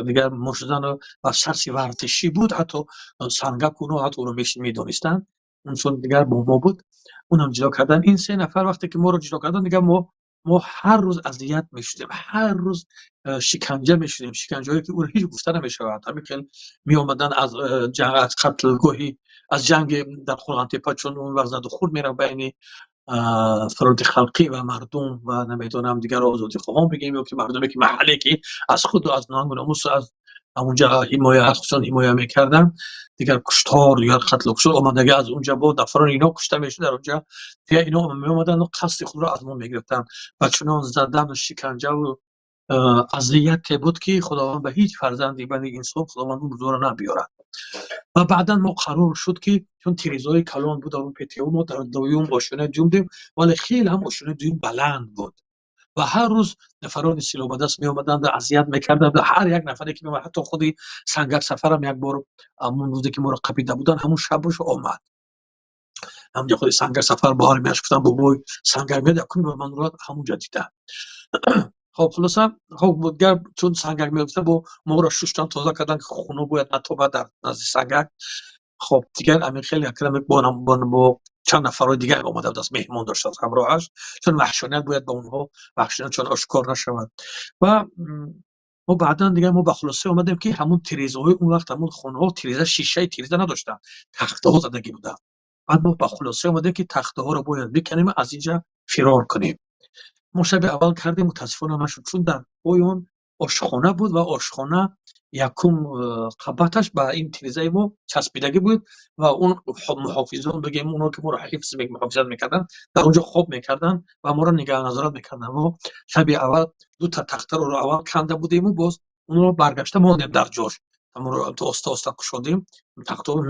дигар мушзану ва шахси варзишӣ буд, ҳатто сангак уно ҳатто ӯро медонистанд. Он чун дигар бо мо буд, унам ҷудо кардан. Ин се нафар вақте ки моро ҷудо кардан, дигар мо ҳар рӯз азият мешудем, ҳар рӯз шиканҷа мешудем, шиканҷаҳое ки ӯро ҳеҷ гуфта намешавад. Ҳамин хел меомаданд аз қатлгоҳи, аз ҷанги дар Қурғонтеппа, чун он вақт заду хурд мерафт байни фронти халқӣ ва мардум ва намедонам, дигар озодихоҳон бигем ё ки мардуме ки маҳалле ки аз худу аз нангу номус аз ҳамунҷа ҳимоя, аз худшон ҳимоя мекарданд. Дигар куштор, дигар қатлу куштор омадаги аз унҷа бо нафарони ино кушта мешуд дар унҷа. Дигар ино меомаданд, қасди худро аз мо мегирифтанд ва чунон задану шиканҷаву азияте буд, ки Худованд ба ҳеҷ фарзанди бани инсон, Худованд он рӯзоро набиёрад. Ва баъдан мо қарор шуд, ки чун тирезаҳои калон буд дар он ПТУ, мо дар дуюм, ошёнаи дуюм будем, вале хеле ҳам ошёнаи дуюм баланд буд ва ҳар рӯз нафарони силоҳбадаст меомаданд, азият мекарданд ҳар як нафаре ки меомад. Ҳатто худи Сангак Сафарам як бор, ҳамон рӯзе ки моро қапида буданд, ҳамон шабаш омад. Ҳамҷа худи Сангак Сафар бо армияш, гуфтам, бобой Сангак меяд, якум бор ман ӯро ҳамонҷа дидам. Хоб, хулоса, хоб, дигар чун Сангак мегуфта, бо моро шуштан, тоза кардан, ки хуно бояд натобад дар назди Сангак. Хоб, дигар ҳамин хеле акрам бо чанд нафарҳои дигар омада буд, меҳмон доштааст ҳамроҳаш, чун ваҳшоният бояд ба онҳо ваҳшоният чун ошкор нашавад. Ва мо баъдан дигар мо ба хулоса омадем, ки ҳамун тирезаҳои он вақт, ҳамун хонаҳо тиреза, шишаи тиреза надоштанд, тахтаҳо задагӣ буданд. Баъд мо ба хулоса омадем, ки тахтаҳоро бояд биканем, аз инҷа фирор кунем. Мо шаби аввал кардем, мутаассифона нашуд, чун дар поён ошхона буд ва ошхона якум қабаташ ба ин тирезаи мо часпидагӣ буд ва он муҳофизон, бигем, оно ки моро ҳифз, муҳофизат мекарданд, дар онҷо хоб мекарданд ва моро нигаҳ назорат мекарданд. Мо шаби аввал дута тахтаро аввал канда будему, боз онро баргашта мондем дар ҷош, ҳамонро оста оста кушодем, тахтаҳо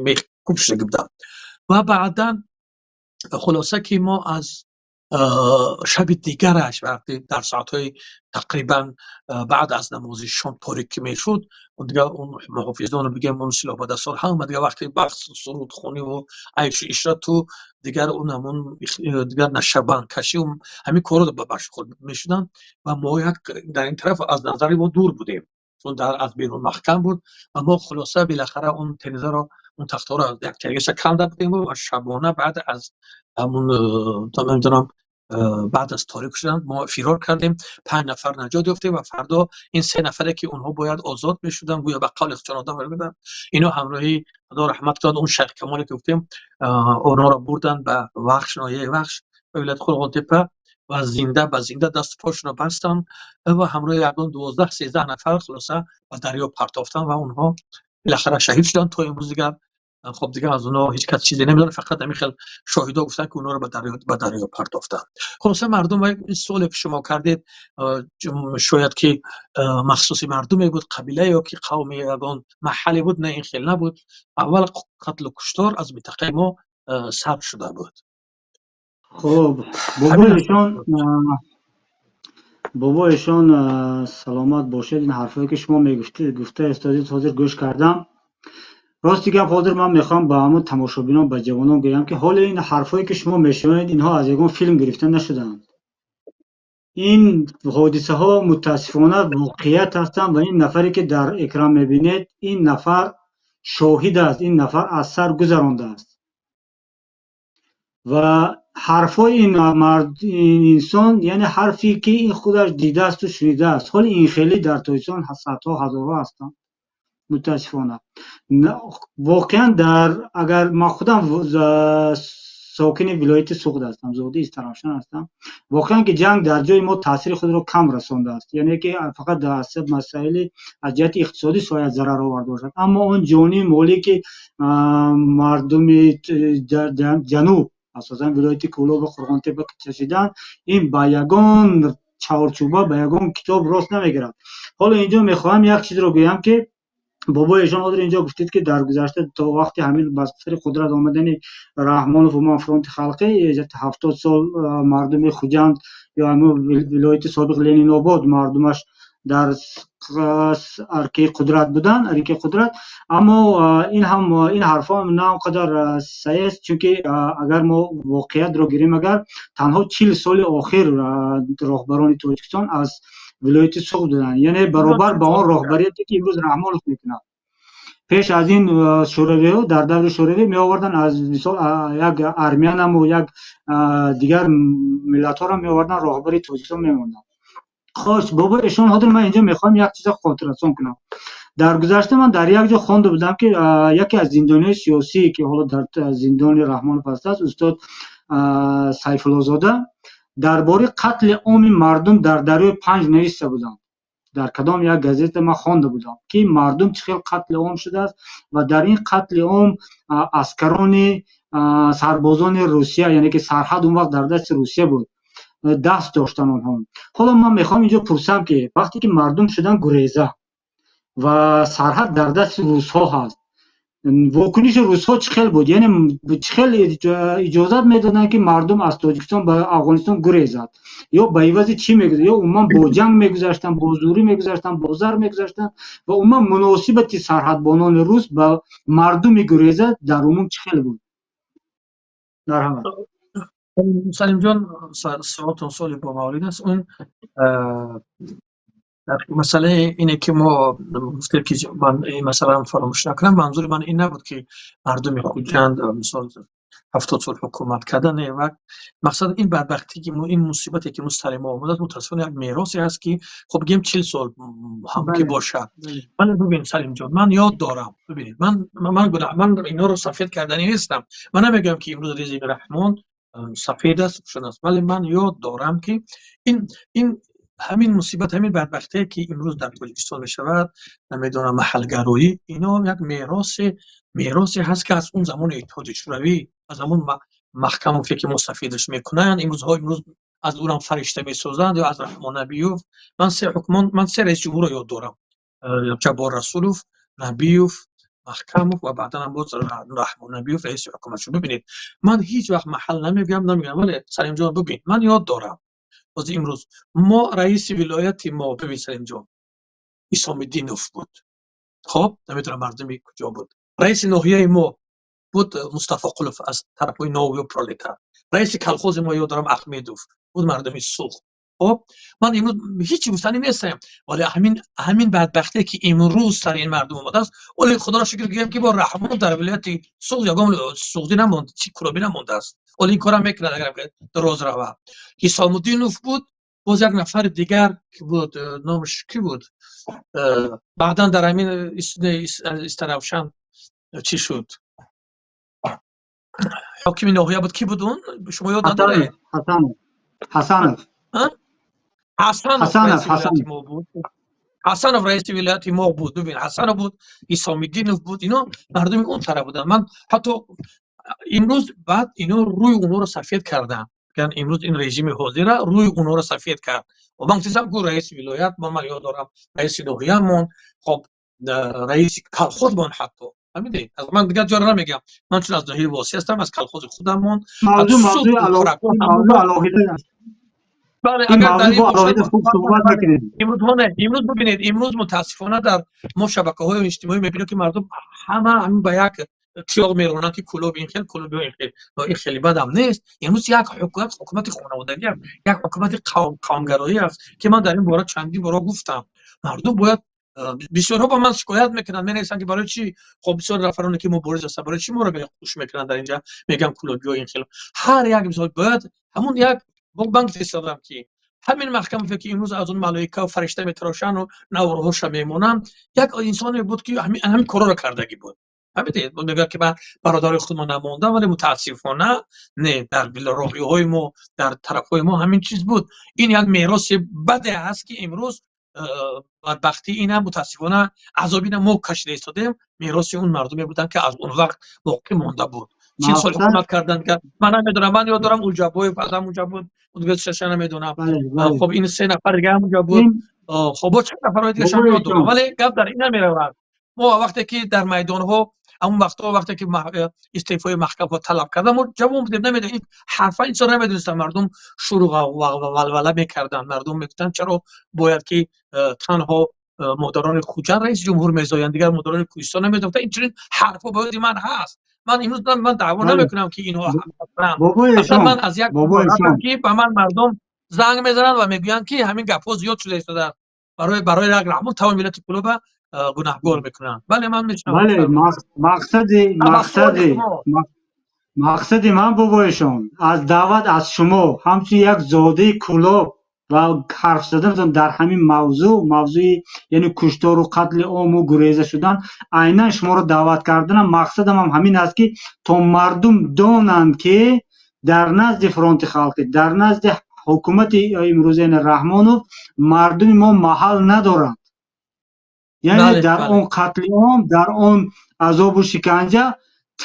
мех куб шудагӣ буданд. Ва баъдан, хулоса, ки мо аз шаби дигараш, вақте дар соатҳои тақрибан баъд аз намози шом торик ки мешуд, дигар он муҳофизону, бигем, он силоҳбадастон ҳама дигар вақте бахс, сурудхониву айшу ишрату дигар он ҳамон дигар нашабандкашӣ, ҳамин корро машғул мешуданд ва мо як дар ин тараф аз назари мо дур будем, чун дар аз берун маҳкам буд. Ва мо, хулоса, билахара он тирезаро, он тахтаҳоро як терегаша канда будем ва шабона баъд аз ҳамун, намедонам, баъд аз торик шудан мо фирор кардем, панҷ нафар наҷот ёфтем. Ва фардо ин се нафаре ки онҳо бояд озод мешуданд, гӯё ба қавли худшон одам буданд, ино ҳамроҳи, Худо раҳмат кунад, он Шайх Камоле ки гуфтем, онҳоро бурданд ба Вахш, ноҳияи Вахш, ба вилояти Қурғонтеппа ва зинда ба зинда дасту пошонро бастанд ва ҳамроҳи ягон 12-13 нафар, хулоса, ба дарё партофтанд ва онҳо билахара шаҳид шуданд. То имрӯз дигар, хоб, дигар аз онҳо ҳеҷ кас чизе намедонад, фақат ҳамин хел шоҳидо гуфтанд, ки онҳоро ба дарё партофтанд. Хулоса, мардум, ин суоле ки шумо кардед, шояд ки махсуси мардуме буд, қабила ё ки қавми ягон маҳалле буд. Не, ин хел набуд. Аввал қатлу куштор аз минтақаи мо сар шуда буд. Хуб, бобоишон саломат бошед. Ин ҳарфое ки шумо мегуфтед, гуфта истодед, ҳозир гӯш кардам. Рости гап, ҳозир ман мехоҳам ба ҳамон тамошобинон, ба ҷавонон гӯям, ки ҳоле ин ҳарфое ки шумо мешунавед, инҳо аз ягон филм гирифта нашудаанд. Ин ҳодисаҳо мутаассифона воқеият ҳастанд ва ин нафаре ки дар экран мебинед, ин нафар Шоҳид аст, ин нафар аз сар гузарондааст ва ҳарфҳои ин мард, ин инсон, яъне ҳарфе ки ин худаш дидаасту шунидааст. Ҳоли ин хеле дар Тоҷикистон садҳо, ҳазорҳо ҳастанд, мутаассифона. Воқеан, дар агар ман худам сокини вилояти Суғд ҳастам, зодаи Истаравшан ҳастам, воқеан ки ҷанг дар ҷои мо таъсири худро кам расондааст, яъне ки фақат дар масъалаи аз ҷиҳати иқтисодӣ шояд зарар оварда бошад, аммо он ҷонӣ, молӣ ки мардуми ҷануб, асосан вилояти Кӯлоб ва Қурғонтеппа чашиданд, ин ба ягон чаҳорчӯба, ба ягон китоб рост намегирад. Ҳоло инҷо мехоҳам як чизро гӯям, ки бобои эшон ҳозир инҷо гуфтед, ки дар гузашта то вақти ҳамин ба сари қудрат омадани Раҳмонов, умуман Фронти халқӣ, 70 сол мардуми Хуҷанд ё ҳамин вилояти собиқ Ленинобод мардумаш дар аркаи қудрат буданд, аркаи қудрат. Аммо ин ҳам, ин ҳарфҳо на он қадар саҳеҳ аст, чунки агар мо воқеиятро гирем, агар танҳо 40 соли охир роҳбарони Тоҷикистон аз вилояти Суғд буданд, яъне баробар ба он роҳбарияте ки имрӯз Раҳмонов мекунад. Пеш аз ин шӯравиҳо, дар даври шӯравӣ меоварданд, аз мисол, як армянаму як дигар миллатҳоро меоварданд, роҳбари Тоҷикистон мемонданд. Хош, бобо эшон, ҳозир ман инҷо мехоҳам як чиза хотиррасон кунам. Дар гузашта ман дар як ҷо хонда будам, ки яке аз зиндониҳои сиёсӣ, ки ҳоло дар зиндони Раҳмонов ҳастааст, устод Сайфуллозода, дар бораи қатли оми мардум дар дарёи Панҷ нависта буданд. Дар кадом як газета ман хонда будам, ки мардум чӣ хел қатли ом шудааст ва дар ин қатли ом аскарони, сарбозони Русия, яъне ки сарҳад он вақт дар дасти Русия буд, даст доштан онҳо. Ҳоло ман мехоҳам инҷо пурсам, ки вақте ки мардум шудан гуреза ва сарҳад дар дасти русҳо ҳаст, вокуниши русҳо чӣ хел буд? Яъне чӣ хел иҷозат медоданд, ки мардум аз Тоҷикистон ба Афғонистон гурезад? Ё ба ивази чӣ мегузашт? Ё умуман бо ҷанг мегузаштанд, бо зӯрӣ мегузаштанд, бо зар мегузаштанд? Ва умуман муносибати сарҳадбонони рус ба мардуми гуреза дар умум чӣ хел буд? Марҳамат. Салимҷон, суолтон суоли бомаврид аст. Он масъалаи ине ки мо гуфтем, ки ман ин масъалаам фаромӯш накунам, манзури ман ин набуд, ки мардуми Хуҷанд, мисол, 70 сол ҳукумат кардан. Ва мақсад ин бадбахтӣ ки ин мусибате ки сари мо омадааст, мутаассифона, як меросе ҳаст, ки хоб бигем, 40 сол ҳам ки бошад. Вале бибин, Салимҷон, ман ёд дорам, бибинед, ман инҳоро сафед карданӣ нестам. Ман намегӯям, ки имрӯз режими Раҳмон сафед аст, рӯшан аст, вале ман ёд дорам, ки ин ҳамин мусибат, ҳамин бадбахтие, ки имрӯз дар Тоҷикистон мешавад, намедонам, маҳалгароӣ, ино як меросе ҳаст, ки аз он замони Иттиҳоди Шӯравӣ, аз ҳамон Маҳкамове, ки мо сафедаш мекунанд имрӯзҳо, имрӯз аз ӯрам фаришта месозанд, ё аз Раҳмон Набиёв. Ман се ҳукмон, ман се раиси ҷумҳурро ёд дорам: Ҷаббор Расулов, Набиёв, Маҳкамов ва баъдан ҳам боз Раҳмон Набиёв раиси ҳукумат шуд. Бибинед, ман ҳеҷ вақт маҳал намегӯям, вале, Салимҷон, бибин, ман ёд дорам, боз имрӯз мо раиси вилояти мо, бибин, Салимҷон, Исомиддинов буд. Хоб, намедонам, мардуми куҷо буд. Раиси ноҳияи мо буд Мустафоқулов, аз тарафҳои Новую Пролетар. Раиси колхози мо, ёд дорам, Ахмедов буд, мардуми Суғд. Хоб, ман имрӯз ҳеҷ гуфтанӣ нестам, вале ҳамин бадбахтие, ки имрӯз сари ин мардум омадааст, вале худоро шукр гӯям, ки бо Раҳмон дар вилояти Суғд ягон суғдӣ намонд, чи кӯлобӣ намондааст. Вале ин корам мекунад, агар дароз равад. Ҳисомуддинов буд, боз як нафари дигар ки буд, номаш кӣ буд, баъдан дар ҳамин Истаравшан чӣ шуд, ҳокими ноҳия буд. Кӣ буд он, шумо ёд надоред? Ҳасанов. Ҳасанов раиси вилояти мо буд. Ҳасанов раиси вилояти мо буд. Бибин, Ҳасанов буд, Исомиддинов буд, ино мардуми он тараф буданд. Ман ҳатто имрӯз баъд ино рӯи онҳоро сафед карданд. Имрӯз ин режими ҳозира рӯи онҳоро сафед кард. Ман гуфтам, ку раиси вилоят, ман ёд дорам, раиси ноҳиямон, хоб, раиси колхозмон ҳатто, фаҳмидед? Аз ман дигар ҷоро намегам, ман чун аз ноҳияи Восеъ ҳастам, аз колхози худамон. Мавзӯъ алоҳида аст. Бале, агар дар ин имрӯз бибинед, имрӯз мутаассифона дар мо шабакаҳои иҷтимоӣ мебинем, ки мардум ҳама ҳамин ба як тиёғ меронанд, ки Кӯлоб ин хел, Кӯлоби ин хел. Ин хеле бадам нест. Имрӯз як ҳукумати хонаводагӣ аст, як ҳукумати қавмгароӣ аст, ки ман дар ин бора чандин бора гуфтам. Мардум бояд Бисёрҳо ба ман шикоят мекунанд, менависанд, ки барои чӣ, хоб, бисёр нафароне ки мубориз ҳастанд, барои чӣ моро хуш мекунанд, дар инҷа мегӯям кулобиё ин хел. Ҳар як мисол бояд ҳамун як банк фиристодам, ки ҳамин маҳкамае ки имрӯз аз он малоика фаришта метарошанду наворҳоша мемонанд, як инсоне буд, ки ҳамин корро кардагӣ буд. Фаҳмидед, мегӯяд, ки ман бародарои худро намондам, вале мутаассифона не, дар роҳиҳои мо, дар тарафҳои мо ҳамин чиз буд. Ин як мероси баде ҳаст, ки имрӯз бадбахтӣ ина, мутаассифона азоби ина мо кашида истодем. Мероси он мардуме буданд, ки аз он вақт боқӣ монда буд. 40 сол ҳукумат карданд, ман намедонам, ман ёд дорам, Улҷабоев аз ҳамунҷа буд, шаша намедонам. Хоб, ин се нафар дига ҳамунҷа буд. Хоб, бо чанд нафарҳои дигашам ёд дорам, вале гап дар ин намеравад. Мо вақте ки дар майдонҳо, ҳамон вақтҳо, вақте ки истеъфои маҳкамҳо талаб кардам, мо ҷавон будем, намедонем ин ҳарфа, ин чизро намедонистам. Мардум шуру валвала мекарданд, мардум мегуфтанд, чаро бояд ки танҳо модарони Хуҷанд раиси ҷумҳур мезоянд, дигар модарони кӯҳистон намедонанд. Инчунин ҳарфҳо ба ёди ман ҳаст. Ман имрӯз ман даъво намекунам, ки инҳо ҳастанд. Ман аз як ки ба ман мардум занг мезананд ва мегӯянд, ки ҳамин гапҳо зиёд шуда истодааст, барои як раҳмон тамоми миллати Кулоба гунаҳгор мекунанд. Бале, ман мешунавам. Бале, мақсади ман, бобоишон, аз даъват аз шумо ҳамчун як зодаи Кулоб ва ҳарф заданатон дар ҳамин мавзӯъ, мавзӯи яъне куштору қатли ому гуреза шудан, айнан шуморо даъват карданам мақсадам ҳам ҳамин аст, ки то мардум донанд, ки дар назди Фронти халқӣ, дар назди ҳукумати имрӯза, яъне Раҳмонов, мардуми мо маҳал надоранд. Яъне дар он қатли ом, дар он азобу шиканҷа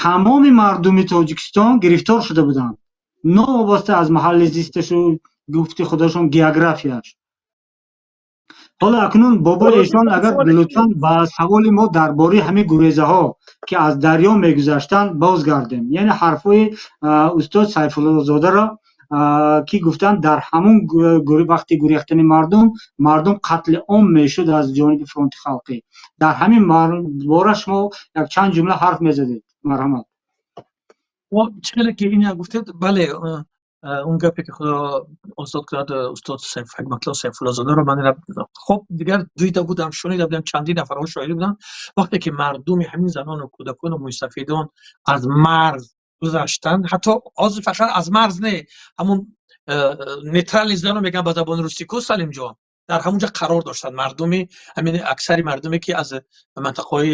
тамоми мардуми Тоҷикистон гирифтор шуда буданд, новобаста аз маҳалли зисташу, гуфти худашон, географияш. Ҳоло акнун, бобои эшон, агар лутфан ба саволи мо дар бораи ҳамин гурезаҳо, ки аз дарё мегузаштанд, бозгардем, яъне ҳарфҳои устод Сайфуллозодаро, ки гуфтанд, дар ҳамун вақти гурехтани мардум, мардум қатли ом мешуд аз ҷониби Фронти халқӣ, дар ҳамин бора шумо як чанд ҷумла ҳарф мезадед, марҳамат. Чӣ хеле ки ин гуфтед, бале, он гапе ки худо озод кунад устод Ҳикматулло Сайфуллозодаро, ман хоб дигар дида будам, шунида будам, чандин нафарҳо шоҳидӣ буданд. Вақте ки мардуми ҳамин занону кӯдакону мӯйсафедон аз марз гузаштанд, ҳатто ҳозир фақат аз марз не, ҳамун нейтральный зона мегӯянд ба забони русӣ ку, Салимҷон, дар ҳамунҷа қарор доштанд мардуми ҳамин, аксари мардуме ки аз минтақаҳои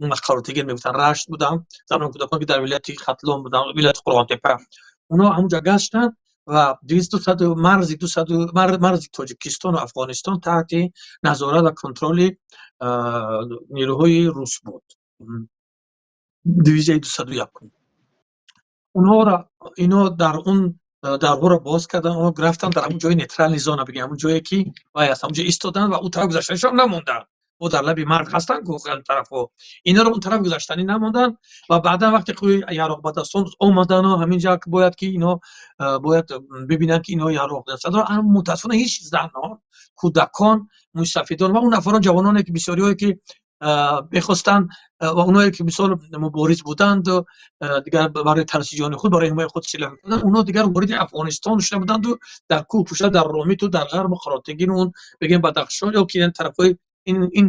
он вақт Қаротегин мегуфтанд, Рашт буданд, занону кӯдакон, ки дар вилояти Хатлон буданд, вилояти Қурғонтепа, онҳо ҳамунҷа гаштанд ва 200 марзи 200 марзи Тоҷикистону Афғонистон таҳти назорат ва контроли нерӯҳои рус буд, дивизияи 201-ум. Онҳоро ино дар он дарҳоро боз карданд, онҳо рафтанд дар ҳамун ҷои нейтральный зона бигем, ҳамун ҷое ки вай аст, ҳамунҷо истоданд ва он тараф гузаштанишон намонданд. Бо дар лаби марз ҳастанд тарафҳо, инҳоро он тараф гузаштанӣ намонданд. Ва баъдан вақте ки яроқбадастон омадану ҳаминҷа бояд ки ино бояд бибинанд, ки ино яроқ дастанд, мутаассифона ҳеҷ занон, кӯдакон, мӯйсафедон ва он нафарон, ҷавононе ки бисёриҳое ки мехостанд ва оное ки мисол мубориз буданд, дигар барои тарси ҷони худ, барои ҳимояи худ силоҳ карданд, онҳо дигар вориди Афғонистон шуда буданду дар кӯҳ пушта, дар Ромиту, дар Ғарбу Қаротегину, он бигем Бадахшон ё ки тарафҳои ин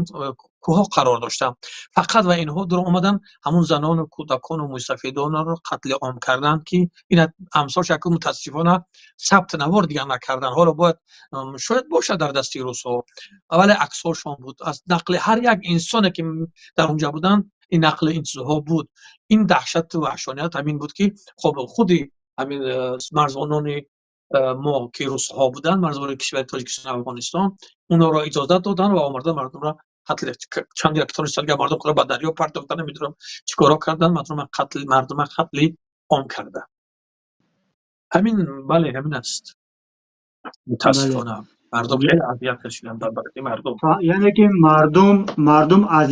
кӯҳҳо қарор доштанд фақат. Ва инҳо дур омаданд, ҳамун занону кӯдакону мӯйсафедонро қатли ом карданд, ки ин амсол шакл мутаассифона сабт навор дигар накарданд. Ҳоло бояд, шояд бошад дар дасти русҳо, вале аксҳошон буд, аз нақли ҳар як инсоне ки дар онҷа буданд, ин нақли ин чизҳо буд. Ин даҳшату ваҳшоният ҳамин буд, ки хоб, худи ҳамин марзонони мо, ки русҳо буданд, марзбони кишвари Тоҷикистон, Афғонистон, онҳоро иҷозат доданд ва омарда мардумро қатл чанд як тонистанд, мардум худро ба дарё партохтанд, намедонам чӣ корҳо карданд, мардума қатли ом карда. Ҳамин, бале, ҳамин аст. Мутаассифона мардум хеле азият кашиданд, бадбахти мардум. Яъне ки мардум аз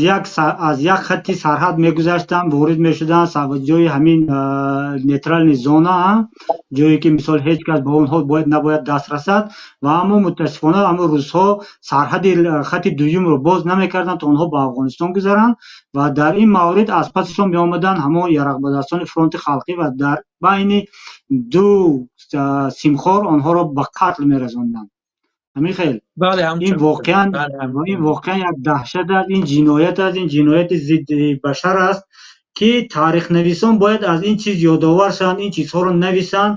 як хатти сарҳад мегузаштанд, ворид мешуданд ҷои ҳамин нейтральный зона, ҷое ки мисол ҳеҷ кас ба онҳо бояд набояд даст расад. Ва аммо мутаассифона аммо русҳо сарҳади хатти дуюмро боз намекарданд, то онҳо ба Афғонистон гузаранд. Ва дар ин маврид аз пасашон меомаданд ҳамон ярақбадастони Фронти халқӣ ва дар байни ду симхор онҳоро ба қатл мерасонданд. Ҳамин хел. Бале, Ин воқеан ҳамчун ин воқеан як даҳшат аст, ин ҷиноят аст, ин ҷинояти зидди башар аст, ки таърихнависон бояд аз ин чиз ёдовар шаванд, ин чизҳоро нависанд.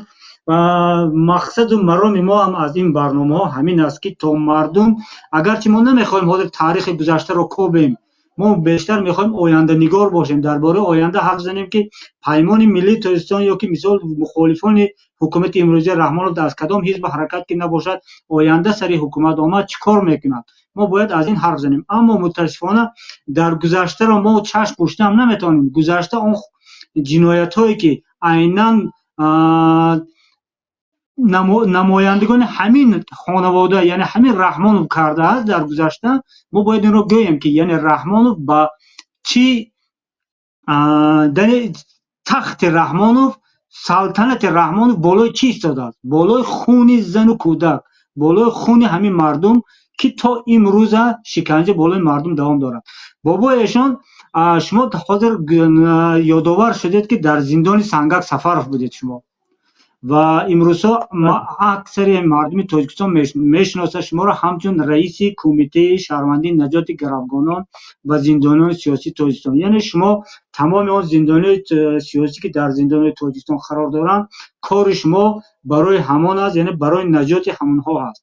Ва мақсаду мароми мо ҳам аз ин барномаҳо ҳамин аст, ки то мардум, агарчи мо намехоҳем ҳозир таърихи гузаштаро кобем, мо бештар мехоҳем оянданигор бошем, дар бораи оянда ҳарф занем, ки Паймони миллии Тоҷикистон ё ки мисол мухолифони ҳукумати имрӯзии Раҳмонов аз кадом ҳизбу ҳаракат ки набошад, оянда сари ҳукумат омад, чӣ кор мекунад. Мо бояд аз ин ҳарф занем. Аммо мутаассифона дар гузаштаро мо чашм пӯшида ҳам наметавонем. Гузашта он ҷиноятҳое, ки айнан намояндагони ҳамин хонавода, яъне ҳамин Раҳмонов кардааст дар гузашта, мо бояд инро гӯем, ки яъне Раҳмонов ба чӣ, тахти Раҳмонов, салтанати Раҳмонов болои чӣ истодааст? Болои хуни зану кӯдак, болои хуни ҳамин мардум, ки то имрӯза шиканҷа болои мардум давом дорад. Бобои эшон, шумо ҳозир ёдовар шудед, ки дар зиндони Сангак Сафаров будед шумо, ва имрӯзҳо аксари мардуми Тоҷикистон мешиносад шуморо ҳамчун раиси Кумитаи шаҳрвандии наҷоти гаравгонон ва зиндониёни сиёсии Тоҷикистон. Яъне шумо тамоми он зиндониёни сиёсӣ, ки дар зиндонҳои Тоҷикистон қарор доранд, кори шумо барои ҳамон аст, яъне барои наҷоти ҳамонҳо ҳаст.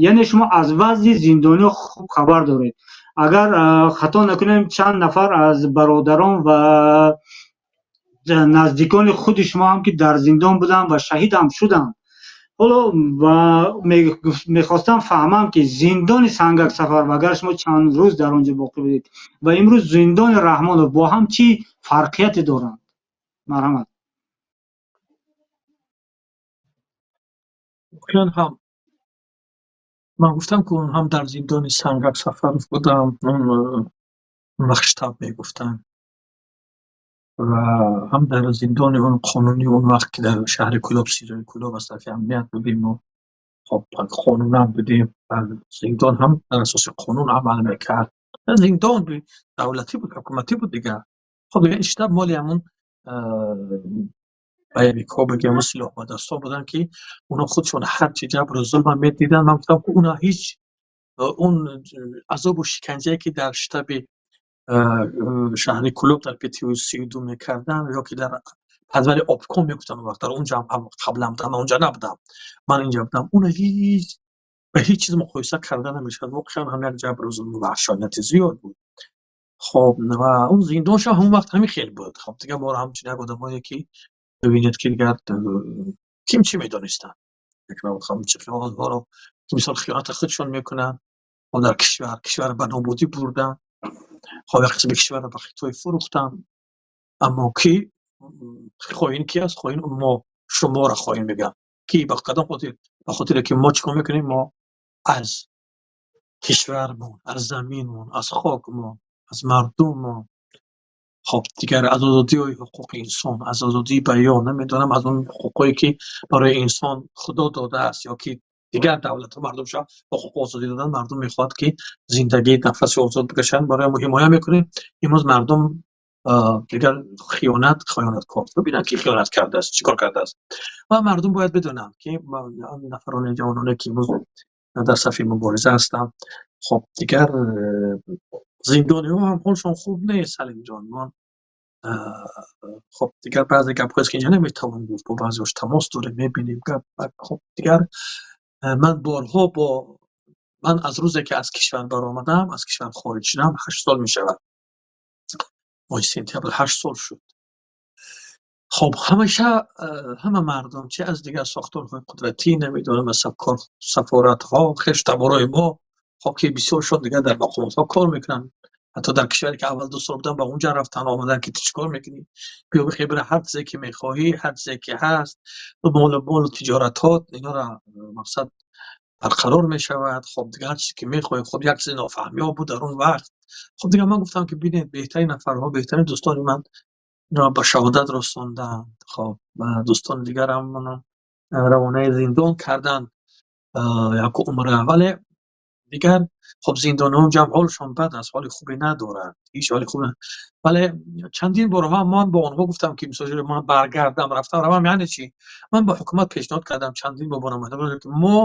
Яъне шумо аз вазъи зиндониҳо хуб хабар доред. Агар хато накунем, чанд нафар аз бародарон ва наздикони худи шумо ҳам ки дар зиндон буданд ва шаҳид ҳам шуданд. Ҳоло мехостам фаҳмам, ки зиндони Сангак Сафар, агар шумо чанд рӯз дар он ҷо боқӣ будед, ва имрӯз зиндони Раҳмонов бо ҳам чӣ фарқияте доранд? Марҳамат. Воқеан ҳам ман гуфтам, ки ҳам дар зиндони Сангак Сафаров будам, он вақт штаб мегуфтанд, ва ҳам дар зиндони он қонунӣ, он вақт ки дар шаҳри Кӯлоб, СИЗОи Кӯлоб, аз тарафи амният будем мо, хоб қонунан будем, зиндон ҳам дар асоси қонун амал мекард. Зиндон давлатӣ буд, ҳукуматӣ буд дигар. Хоб дигар штаб моли ҳамун боевикҳо бигем, силоҳ ба дастҳо буданд, ки اونا خودشون هر چی جبر و ظلم هم میدیدن. من گفتم که اونا هیچ اون عذاب و شکنجه که در شتب شهر کلوب در پی 32 میکردن یا که در پدول آبکن میگفتن اون وقت در اونجا هم قبلا بودم، من اونجا نبودم، من اینجا بودم، اون هیچ به هیچ چیز مقایسه کردن نمیشد. واقعا هم یک جبر و ظلم و وحشانیت زیاد بود. خب و اون زندانش هم همون وقت همین خیلی بود. خب دیگه ما رو همچنین یک آدمایی که ببینید که دیگر کیم چی میدونستن، یک نوع خب چه خیانت‌ها رو که مثال خیانت خودشون میکنن و در کشور به نابودی بردن، خب یک قسم کشور رو به خطای فروختن. اما کی خائن کی است؟ خائن ما شما را خائن میگن. کی به کدام خاطر؟ به خاطر که ما چیکار میکنیم؟ ما از کشورمون، از زمینمون، از خاکمون، از مردممون، خب دیگر از آزادی های حقوق انسان، از آزادی بیان، نمیدونم از اون حقوقی که برای انسان خدا داده است یا که دیگر دولت ها مردم شد حقوق آزادی دادن، مردم میخواد که زندگی نفس آزاد بکشن، برای ما حمایت میکنیم. امروز مردم دیگر خیانت کار ببینن که خیانت کرده است، چیکار کرده است. و مردم باید بدونن که نفران جوانانه که امروز در صف مبارزه هستند، خب دیگر زندانی ها هم حالشون خوب نیست سلیم جان. من خب دیگر بعضی گپ هایی که اینجا نمیتوان گفت، با بعضیش تماس داریم میبینیم گپ. خب دیگر من بارها با من از روزی که از کشور برآمدم، از کشور خارج شدم، 8 سال میشود، ماه سپتامبر 8 سال شد. خب همیشه همه مردم چه از دیگر ساختارهای قدرتی، نمیدونم از سفارت ها، خویش تبارای ما، خب که بسیار شد دیگر در مقامات ها کار میکنن، حتی در کشوری که اول 2 سال بودم به اونجا رفتن آمدن که تو چیکار میکنی، بیا بخیر بره هر چیزی که میخواهی، هر چیزی که هست، مال و تجارتات اینا را مقصد برقرار میشود. خب دیگه هر چیزی که میخواهی. خب یک چیز نافهمی ها بود در اون وقت. خب دیگه من گفتم که ببینید بهترین نفرها، بهترین دوستان من را به شهادت رساندند. خب دوستان دیگرم من روانه زندان کردن یک عمره، ولی Дигар хуб, зиндониҳо ҷам ҳолшон бад аст, ҳоли хубе надоранд, ҳеҷ ҳоли хуб. Вале чандин борҳо ман бо онҳо гуфтам, ки мисол ман баргардам, рафтам, равам, яъне чӣ? Ман ба ҳукумат пешниҳод кардам чандин бор, бо намояндагон, ки мо,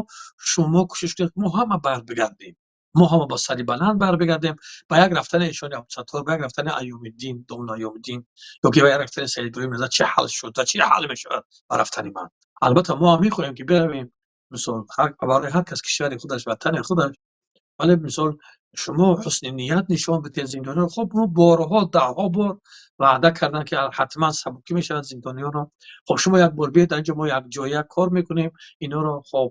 шумо кӯшиш кунед, мо ҳама барбигардем, мо ҳама бо сари баланд барбигардем. Ба як рафтани эшони Абдусаттор, ба як рафтани Айёмиддин, домна Айёмиддин, ё ки ба як рафтани Саид Иброҳим Назар чӣ ҳал шуд ва чӣ ҳал мешавад ба рафтани ман? Албатта, мо ҳам мехоҳем, ки биравем, мисол, барои ҳар кас кишвари худаш, ватани худаш. Вале мисол, шумо ҳусни ният нишон бидиҳед зиндониён. Хуб, мо борҳо, даҳҳо бор ваъда карданд, ки ҳатман сабукӣ мешавад зиндониёнро. Хуб, шумо як бор биёед инҷо, мо якҷоя кор мекунем, инҳоро хоб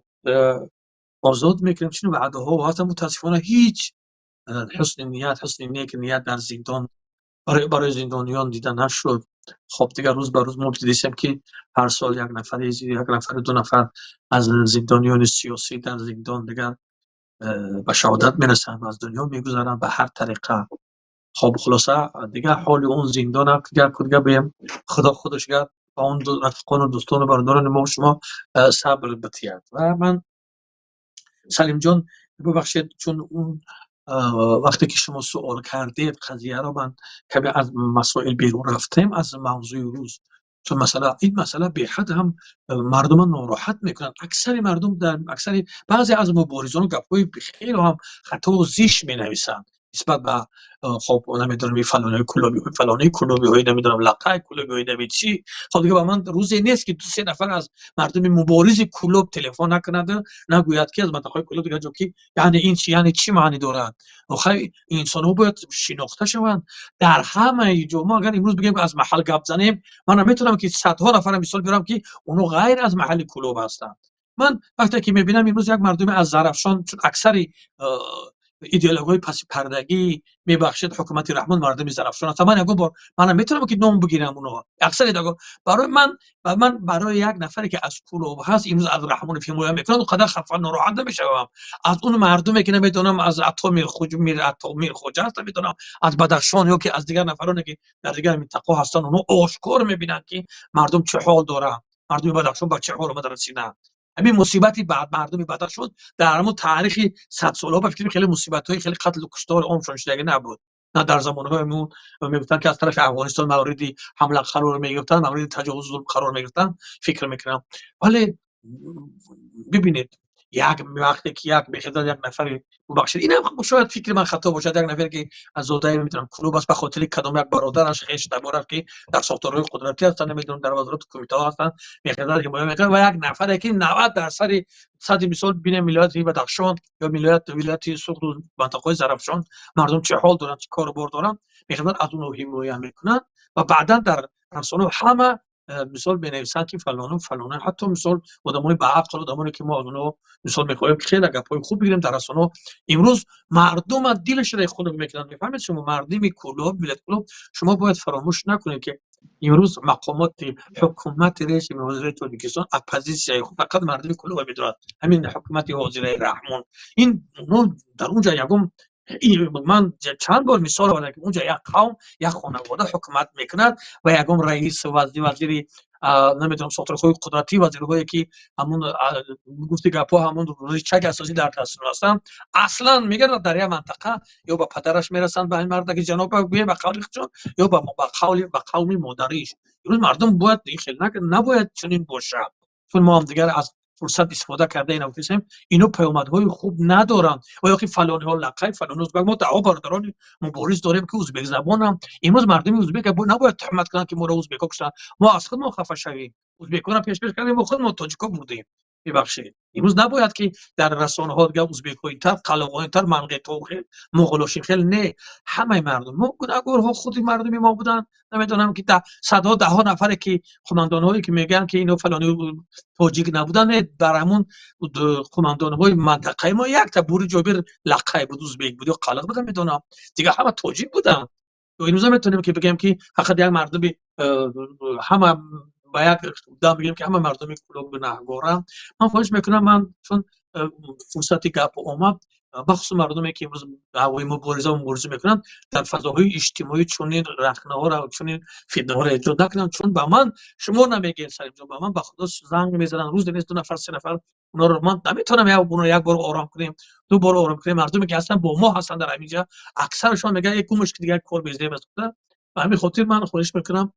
озод мекунем. Чунин ваъдаҳо ҳастанд. Мутаассифона, ҳеҷ ҳусни ният, ҳусни неки ният дар зиндон барои зиндониён дида нашуд. Хоб, дигар рӯз ба рӯз мо дидем, ки ҳар сол як нафари, як нафар, ду нафар аз зиндониёни сиёсӣ дар зиндон дигар ба шаҳодат мерасанд ва аз дунё мегузаранд ба ҳар тариқа. Хоб, хулоса, дигар ҳоли он зиндон дигар дигар бем, Худо худаш гар ба он рафиқону дӯстону бародарони мо, шумо сабр битиҳад. Ва ман, Салимҷон, бубахшед, чун он вақте ки шумо суол кардед, қазияро ман каме аз масоил берун рафтем, аз мавзӯи рӯз, чун масъала, ин масъала беҳад ҳам мардума нороҳат мекунад. Аксари мардум дар аксари баъзе аз муборизон гапҳои хеле ҳам хатову зишт менависанд нисбат ба, хоб, намедонам, фалонаи кулобиҳои, фалонаи кулобиҳои, намедонам, лақай кулобиҳои, нами чӣ. Хоб, дига ба ман рӯзе нест, ки ду се нафар аз мардуми муборизи Кулоб телефон накунад, нагӯяд, ки аз мантақаҳои Кулоб, дигар ҷо, ки яъне ин чи, яъне чӣ маънӣ дорад? Охай, инсонҳо бояд шинохта шаванд дар ҳамаи ҷо. Мо агар имрӯз бигӯем, аз маҳал гап занем, ман наметавонам, ки садҳо нафара мисол биёрам, ки онҳо ғайр аз маҳалли Кулоб ҳастанд. Ман вақте ки мебинам имрӯз як мардуме аз Зарафшон, чун аксари идеологҳои пасипардагӣ, мебахшед, ҳукумати Раҳмон мардуми Зарафшон аст. Ман ягон бор ман наметавонам, ки ном бигирам онҳо, аксари барои ман ва ман барои як нафаре, ки аз Кулоб ҳаст, имрӯз аз Раҳмонов ҳимоя мекунад, он қадар хафа, нороҳат намешавам аз он мардуме, ки намедонам, аз Ато Мирхоҷа аст, намедонам, аз Бадахшон ё ки аз дигар нафароне, ки дар дигар минтақаҳо ҳастанд. Онҳо ошкор мебинанд, ки мардум чӣ ҳол доранд, мардуми Бадахшон ба чӣ ҳол омада расиданд. Ҳамин мусибати мардуми Бадахшон дар ҳамон таърихи садсолаҳо, ба фикри хеле мусибатҳои хеле қатлу куштор омшон шудагӣ набуд. На дар замонҳои мегуфтанд, ки аз тарафи Афғонистон мавриди ҳамла қарор мегирифтанд, мавриди таҷовуз, зулм қарор мегирифтанд, фикр мекунам. Вале бибинед, як вақте ки як мехезад як нафаре, бубахшед, инам шояд фикри ман хато бошад, як нафаре, ки аз зодаи, намедонам, клуб аст, ба хотири кадом як бародараш, хеш табораш, ки дар сохторҳои қудратӣ ҳастанд, намедонам, дар вазорату кумитаҳо ҳастанд, мехезад, ҳимоя мекунад ва як нафаре, ки 90 дарсади сади, мисол бинем, вилояти Бадахшон ё вилояти Суғду мантақаҳои Зарафшон мардум чӣ ҳол доранд, чӣ кору бор доранд, мехезад, аз онҳо ҳимоя мекунад ва баъдан дар расонаҳо ҳама мисол менависанд, ки фалону фалона. Ҳатто мисол, одамони баақл, одамоне, ки мо аз онҳо мисол мехоҳем, ки хеле гапҳои хуб бигирем, дар расонаҳо имрӯз мардума дилашро хунук мекунанд. Мефаҳмед шумо, мардуми Кулоб, вилояти Кулоб, шумо бояд фаромӯш накунед, ки имрӯз мақомоти ҳукумати режими ҳозираи Тоҷикистон оппозитсияи фақат мардуми Кулоба медорад. Ҳамин ҳукумати ҳозираи Раҳмон, ин дар унҷа ягон, ман чанд бор мисол овардам, ки унҷа як қавм, як хонавода ҳукумат мекунад ва ягон раис, вазири, намедонам, сохторҳои қудратӣ, вазирҳое, ки ҳамун гуфти гапҳо, ҳамун рычаги асосӣ дар дастшон ҳастанд, аслан мегардад дар як мантақа, ё ба падараш мерасанд, ба ин марда, ки ҷаноб гӯем, ба қавли худшон, ё ба қавли, ба қавми модариш. Имрӯз мардум бояд ин хел набояд чунин бошад, чун мо ҳам дигар аз фурсат истифода карда ина гуфтем, ино паёмадҳои хуб надоранд. Ва ё ки фалониҳо лақай, фалони узбек. Мо даҳо бародарони мубориз дорем, ки узбекзабонам. Имрӯз мардуми узбек набояд туҳмат кунанд, ки моро узбекҳо куштанд. Мо аз худ мо хафа шавем? Узбекҳоро пеш пеш кардем, мо худ мо тоҷикҳо бурдем. Мебахшед, имрӯз набояд, ки дар расонаҳо дигар узбекҳоитар, қалоғоитар, манғитохел, муғулошинхел. Не, ҳамаи мардум мо гунаҳгорҳо, худи мардуми мо буданд. Намедонам, ки садҳо, даҳҳо нафаре, ки қумандонҳое, ки мегӯянд, ки ино фалони тоҷик набуданд, не, дар ҳамун қумандонҳои мантақаи мо якта Бури Ҷобир лақай буд, узбек буд ё қалиқ буд, намедонам, дигар ҳама тоҷик буданд. Имрӯз наметавонем, ки бигӯем, ки фақат як мардуми, ҳама ба як дам бигӯем, ки ҳама мардуми Кулоб гунаҳгоранд. Ман хоҳиш мекунам, ман чун фурсати гап омад, бахусус мардуме, ки имрӯз даъвои мубориза мубориза мекунанд, дар фазоҳои иҷтимоӣ чунин рахнаҳоро, чунин фитнаҳоро эҷод накунанд, чун ба ман, шумо намегӯед, Салимҷон, ба ман ба Худо занг мезананд, рӯз нест, ду нафар, се нафар. Онҳоро ман наметавонам як бор ором кунем, ду бор ором кунем. Мардуме ки ҳастанд, бо мо ҳастанд дар ҳаминҷа, аксарашон мегӯянд: «Э, гумаш ки, дигар кор безеб аст». Ба ҳамин хотир ман хоҳиш мекунам,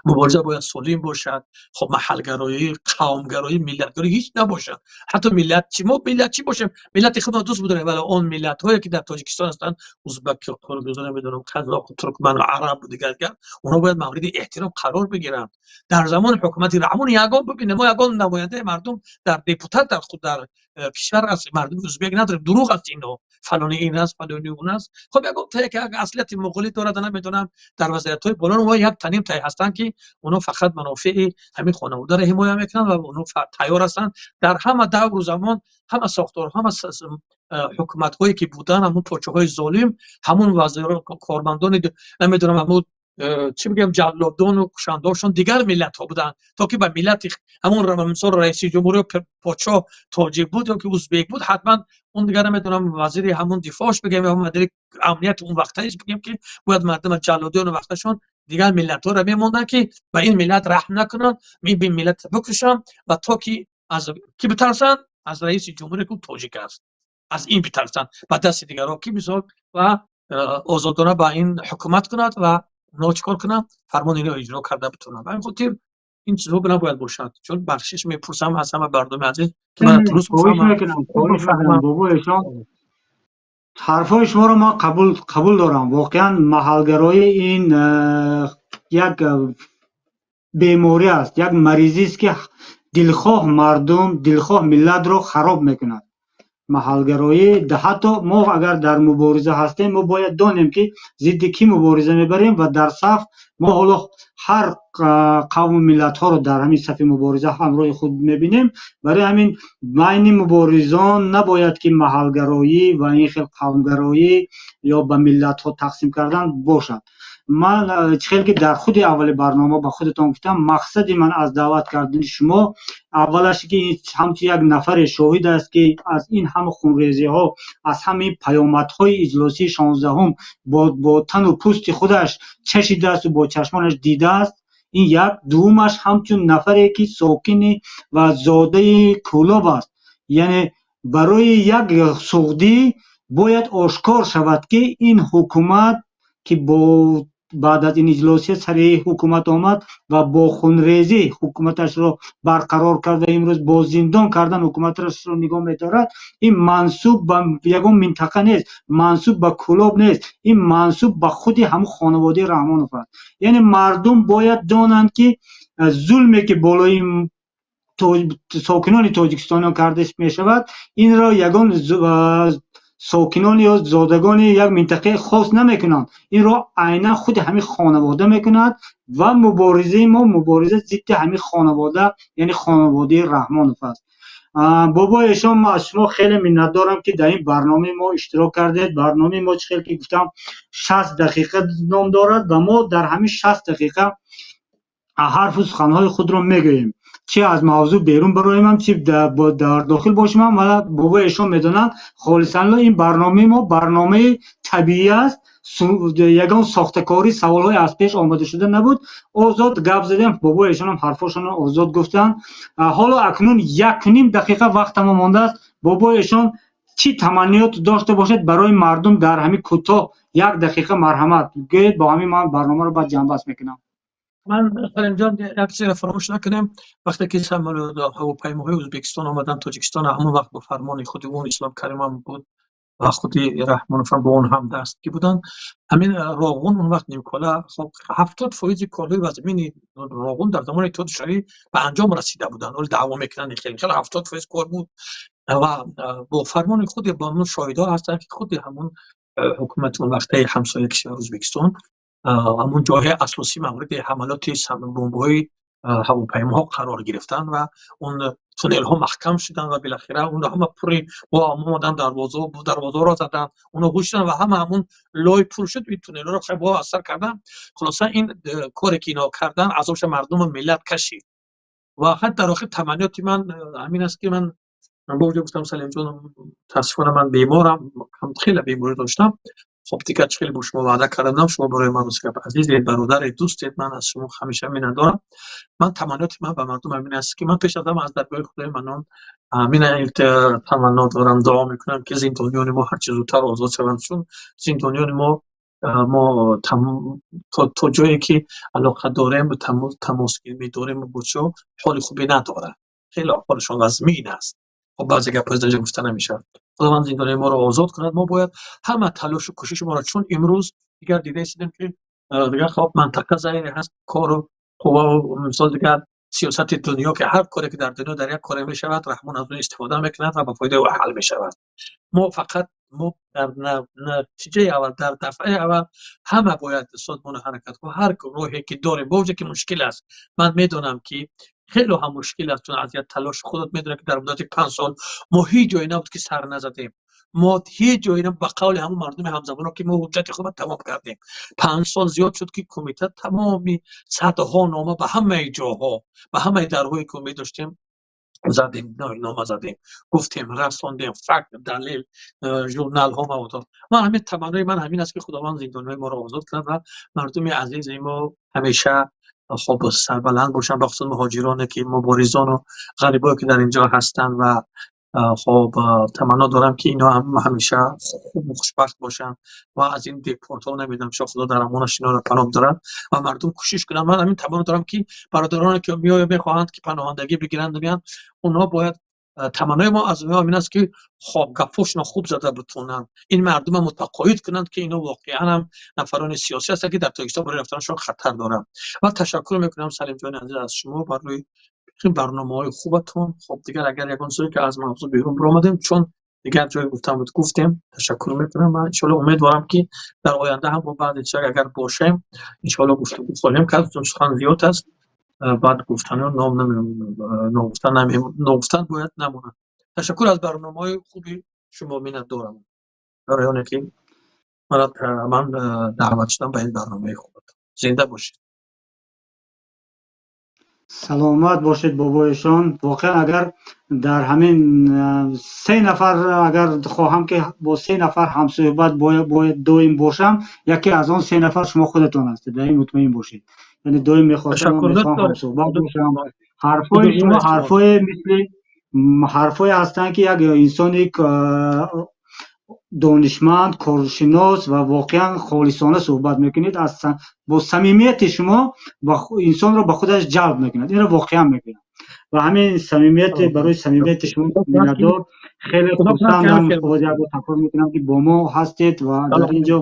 мубориза бояд солим бошад. Хоб, маҳалгароӣ, қавмгароӣ, миллатгароӣ ҳеҷ набошад. Ҳатто миллат чи, мо миллат чӣ бошем, миллати худро дӯст бидорем, вале он миллатҳое ки дар Тоҷикистон ҳастанд, узбак, қирғиз, намедонам, қазоқ, туркман, араб, дигар дигар, онҳо бояд мавриди эҳтиром қарор бигиранд. Дар замони ҳукумати Раҳмон ягон, бибинед, мо ягон намояндаи мардум дар депутат дар худ дар кишвар аз мардуми узбек надорем. Дурӯғ аст инҳо, фалони ин аст, фалони он аст. Хоб, ягон як аслияти муғулӣ дорад, намедонам, дар вазиятҳои боло онҳо як таним тай ҳастанд, ки онҳо фақат манофеи ҳамин хонаводаро ҳимоя мекунанд ва онҳо тайёр ҳастанд. Дар ҳама давру замон, ҳама сохтор, ҳама ҳукуматҳое ки буданд, ҳамун подшоҳои золим, ҳамун вазиро, кормандони, намедонам, ҳамун чӣ бигӯям, ҷаллодону кушандаҳошон дигар миллатҳо буданд, то ки ба миллати ҳамун, мисол, раиси ҷумҳур ё подшоҳ тоҷик буд ё ки узбек буд, ҳатман он дигар, намедонам, вазири ҳамун дифоъш бигӯем ё вазири амнияти он вақтаиш бигӯем, ки бояд мардума ҷаллодиёни вақташон дигар миллатҳоро мемонданд, ки ба ин миллат раҳм накунанд, ин миллат бикушанд ва то ки аз ки битарсанд, аз раиси ҷумҳуре ки тоҷик аст, аз ин битарсанд, ба дасти дигарҳо ки, мисол, ва озодона ба ин ҳукумат кунад ва онҳо чӣ кор кунанд, фармони инро иҷро карда битонанд. Ба ҳамин хотир ин чизҳо набояд бошад, чун бахшиш мепурсам аз ҳама мардуми азиз, ки ман дуруст. Мекунам, бобоешон, ҳарфҳои шуморо ман қабул дорам. Воқеан, маҳалгароӣ ин як беморӣ аст, як маризист, ки дилхоҳ мардум, дилхоҳ миллатро хароб мекунад маҳалгароӣ. Ҳатто мо агар дар мубориза ҳастем, мо бояд донем, ки зидди кӣ мубориза мебарем ва дар саф мо ҳоло ҳар қавму миллатҳоро дар ҳамин сафи мубориза ҳамроҳи худ мебинем. Барои ҳамин байни муборизон набояд ки маҳалгароӣ ва ин хел қавмгароӣ ё ба миллатҳо тақсим кардан бошад. Ман чӣ хел ки дар худи аввали барнома ба худатон гуфтам, мақсади ман аз даъват кардани шумо аввалаш ки ҳамчун як нафаре шоҳид аст, ки аз ин ҳама хунрезиҳо, аз ҳамаи паёмадҳои иҷлосии 16-ум бо тану пӯсти худаш чашидаасту бо чашмонаш дидааст. Ин як. Дуввумаш, ҳамчун нафаре ки сокини ва зодаи Кӯлоб аст, яъне барои як суғдӣ бояд ошкор шавад, ки ин ҳукумат, ки бо баъд аз ин иҷлосия сари ҳукумат омад ва бо хунрезӣ ҳукуматашро барқарор карда, имрӯз бо зиндон кардан ҳукуматашро нигоҳ медорад, ин мансуб ба ягон минтақа нест, мансуб ба Кӯлоб нест, ин мансуб ба худи ҳамун хонаводаи Раҳмонов аст. Яъне мардум бояд донанд, ки зулме ки болои сокинони тоҷикистониён карда мешавад, инро ягон сокинон ё зодагони як минтақаи хос намекунанд, инро айнан худи ҳамин хонавода мекунад ва муборизаи мо мубориза зидди ҳамин хонавода, яъне хонаводаи Раҳмонов аст. Бобои эшон, ман аз шумо хеле миннатдорам, ки дар ин барномаи мо иштирок кардед. Барномаи мо, чӣ хел ки гуфтам, 60 дақиқа ном дорад ва мо дар ҳамин 60 дақиқа ҳарфу суханҳои худро мегӯем, чи аз мавзӯъ берун бароемам, чи дар дохил бошимам. Ва бобои эшон медонанд, холисанло ин барномаи мо барномаи табиӣ аст, ягон сохтакорӣ, саволҳои аз пеш омода шуда набуд. Озод гап задем, бобои эшонам ҳарфошонро озод гуфтанд. Ҳоло акнун 1.5 дақиқа вақтамо мондааст. Бобои эшон, чӣ таманниёт дошта бошед барои мардум дар ҳамин кӯтоҳ як дақиқа, марҳамат, гӯед. Бо ҳамин ман барномаро баъд ҷамъбаст мекунам. Ман, Салимҷон, як чизро фаромӯш накунем. Вақте ки ҳавопаймоҳои Ӯзбекистон омаданд Тоҷикистон, ҳамон вақт бо фармони худи он Ислом Каримам буд ва худи Раҳмоновам бо он ҳамдаст ки буданд, ҳамин Роғун он вақт нимкола, 70 фоизи корҳои вазмини Роғун дар замони Иттиҳоди Шӯравӣ ба анҷом расида буданд. Оли даъво мекунанд, хеле хеле 70 фоиз кор буд ва бо фармони худи, бо ҳамун шоҳидҳо ҳастанд, ки худи ҳамун ҳукумати он вақтаи ҳамсояи кишвар Ӯзбекистон ҳамун ҷойҳои асосӣ мавриди ҳамалоти бомбҳои ҳавопаймоҳо қарор гирифтанд ва он туннелҳо маҳкам шуданд ва билохира он ҳама пури бо омадан дарвозаро заданд, оно гӯш шуданд ва ҳама ҳамун лой пур шуд, ин туннелҳоро бо асар карданд. Хулоса, ин коре ки инҳо карданд, азобша мардуму миллат кашид. Ва ҳат дар охир таманниёти ман ҳамин аст, ки ман бо ҷо гуфтам, Салимҷон, мутаассифона ман беморам, хеле беморӣ доштам. Хуб, дигар чӣ хеле бо шумо ваъда кардам, шумо барои ман рӯз гап азизед, бародаред, дӯстед, ман аз шумо ҳамеша миннатдорам. Ман таманноти ман ба мардум ҳамин аст, ки ман пеш аз ҳама аз даргоҳи Худои Маннон ҳамин таманно дорам, дуо мекунам, ки зиндониёни мо ҳарчи зудтар озод шаванд, чун зиндониёни мо то ҷое ки алоқа дорем, тамос медорем бо чо, ҳоли хубе надоранд, хеле ҳолашон вазмин аст. Хоб, баъзе гапҳо дар ҷо гуфта намешавад. Худованд зиндониёни моро озод кунад. Мо бояд ҳама талошу кӯшиши моро, чун имрӯз дигар дида истодем, ки дигар, хоб, мантақа заире ҳаст, кору қувваву мисол дигар сиёсати дунё, ки ҳар коре ки дар дунё дар як коре мешавад, Раҳмон аз он истифода мекунад ва ба фоидаи ӯ ҳал мешавад. Мо фақат мо дар натиҷаи аввал, дар дафъаи аввал ҳама бояд созмону ҳаракатҳо ҳар роҳе ки дорем, бо вуҷуде ки мушкил аст, ман медонам, ки хеле ҳам мушкил аст, чун аз як талош худат медонӣ, ки дар муддати 5 сол мо ҳеҷ ҷое набуд, ки сар назадем. Мо ҳеҷ ҷое, ба қавли ҳамон мардуми ҳамзабоно, ки мо ҳуҷҷати худро тамом кардем. 5 сол зиёд шуд, ки кумита тамоми садҳо нома ба ҳамаи ҷоҳо, ба ҳамаи дарҳое ки умед доштем, задем, нома задем, гуфтем, расондем, факт, далел, журналҳо, маводҳо. Ман ҳамин таманнои ман ҳамин аст, ки Худованд зиндониҳои моро озод кунад ва мардуми азизи мо ҳамеша, хоб, сарбаланд бошанд, бахусус муҳоҷироне, ки муборизону ғарибое, ки дар инҷо ҳастанд. Ва хоб, таманно дорам, ки инҳо ҳам ҳамеша хубу хушбахт бошанд ва аз ин депортҳо, намедонам, чо, Худо дар амонаш инҳоро паноҳ дорад ва мардум кӯшиш кунанд. Ман ҳамин таманно дорам, ки бародароне, ки меоя, мехоҳанд, ки паноҳандагӣ бигиранд, меянд, онҳо бояд, таманнои мо аз онҳо ҳамин аст, ки, хоб, гапҳошонро хуб зада битонанд, ин мардумро мутақоид кунанд, ки инҳо воқеан ҳам нафарони сиёсӣ ҳастанд, ки дар Тоҷикистон барои рафтанашон хатар доранд. Ва ташаккур мекунам, Салимҷони азиз, аз шумо барои барномаҳои хубатон. Хоб, дигар агар ягон чизе, ки аз мавзӯъ берун биромадем, чун дигар ҷое гуфтан буд, гуфтем, ташаккур мекунам. Ман иншоалло умедворам, ки дар оянда ҳам бо баъзе чизҳо агар бошем, иншоалло гуфтугӯ хоҳем кард, чун сухан зиёд аст, баъд гуфтану ном ногуфтан бояд намонад. Ташаккур аз барномаҳои хуби шумо, миннатдорам барои оне ки ман даъват шудам ба ин барномаи хуб. Зинда бошед. Саломат бошед, бобоишон. Воқеан, агар дар ҳамин се нафар, агар хоҳам, ки бо се нафар ҳамсӯҳбат бояд доим бошам, яке аз он се нафар шумо худатон ҳастед, дар ин мутмаин бошед. Яъне доим мехостам, мехоҳам ҳамсӯҳбат бошам. Ҳарфҳои шумо ҳарфҳое мисли ҳарфҳое ҳастанд, ки як инсони донишманд, коршинос ва воқеан холисона суҳбат мекунед. Аз бо самимияти шумо инсонро ба худаш ҷалб мекунад. Инро воқеан мегӯям ва ҳамин самимияти, барои самимияти шумо миннатдор. Хеле хурсандам, боз як бор такрор мекунам, ки бо мо ҳастед ва дар ин ҷо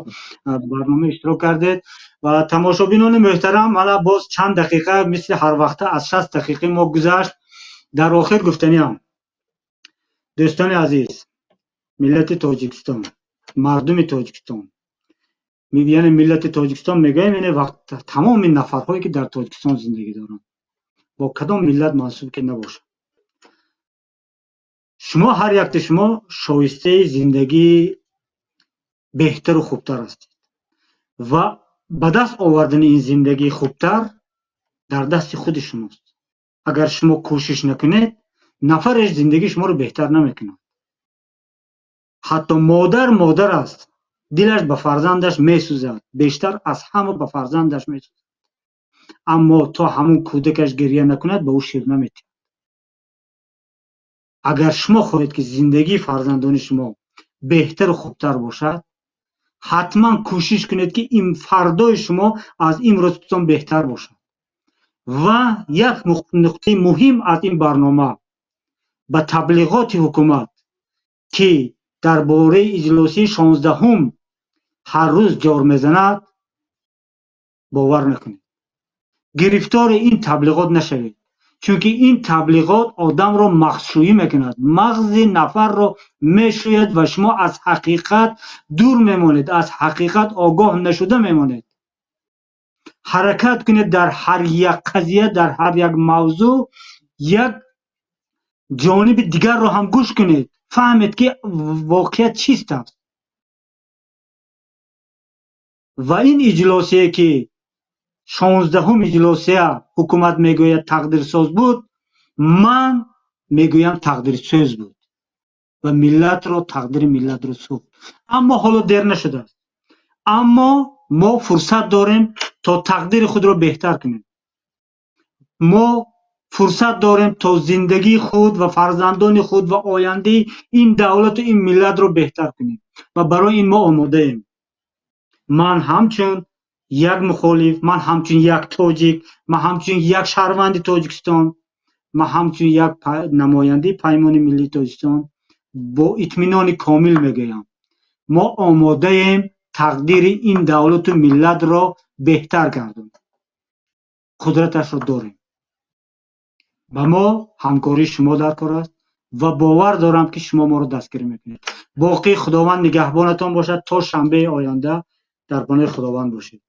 барнома иштирок кардед. Ва тамошобинони муҳтарам, мана боз чанд дақиқа, мисли ҳарвақта, аз 60 дақиқаи мо гузашт. Дар охир гуфтаниам: дӯстони азиз, миллати Тоҷикистон, мардуми Тоҷикистон, яъне миллати Тоҷикистон мегӯем, яъне вақт тамоми нафарҳое, ки дар Тоҷикистон зиндагӣ доранд, бо кадом миллат мансуб ки набошад, шумо, ҳар якти шумо шоистаи зиндагии беҳтару хубтар ҳастед ва ба даст овардани ин зиндагии хубтар дар дасти худи шумост. Агар шумо кӯшиш накунед, нафареш зиндагии шуморо беҳтар намекунад. Ҳатто модар модар аст, дилаш ба фарзандаш месӯзад, бештар аз ҳама ба фарзандаш месӯзад, аммо то ҳамун кӯдакаш гиря накунад, ба ӯ шир наметиҳад. Агар шумо хоҳед, ки зиндагии фарзандони шумо беҳтару хубтар бошад, ҳатман кӯшиш кунед, ки ин фардои шумо аз имрӯзтон беҳтар бошад. Ва як нуқтаи муҳим аз ин барнома: ба таблиғоти ҳукумат, ки дар бораи иҷлосии 16-ҳум ҳар рӯз ҷор мезанад, бовар накунед, гирифтори ин таблиғот нашавед, чунки ин таблиғот одамро мағзшӯӣ мекунад, мағзи нафарро мешӯяд ва шумо аз ҳақиқат дур мемонед, аз ҳақиқат огоҳ нашуда мемонед. Ҳаракат кунед, дар ҳар як қазия, дар ҳар як мавзӯъ як ҷониби дигарро ҳам гӯш кунед, фаҳмед, ки воқеият чист аст. Ва ин иҷлосие, ки 16-ҳум иҷлосия ҳукумат мегӯяд тақдирсоз буд, ман мегӯям, тақдирсӯз буд ва миллатро, тақдири миллатро сӯхт. Аммо ҳоло дер нашудааст. Аммо мо фурсат дорем, то тақдири худро беҳтар кунем. Мо фурсат дорем, то зиндагии худ ва фарзандони худ ва ояндаи ин давлату ин миллатро беҳтар кунем ва барои ин мо омодаем. Ман ҳамчун як мухолиф, ман ҳамчун як тоҷик, ман ҳамчун як шаҳрванди Тоҷикистон, ман ҳамчун як намояндаи Паймони миллии Тоҷикистон бо итминони комил мегӯям: мо омодаем тақдири ин давлату миллатро беҳтар гардонем, қудраташро дорем. Ба мо ҳамкории шумо дар кор аст ва бовар дорам, ки шумо моро дастгирӣ мекунед. Боқӣ Худованд нигаҳбонатон бошад. То шанбеи оянда дар паноҳи Худованд бошед.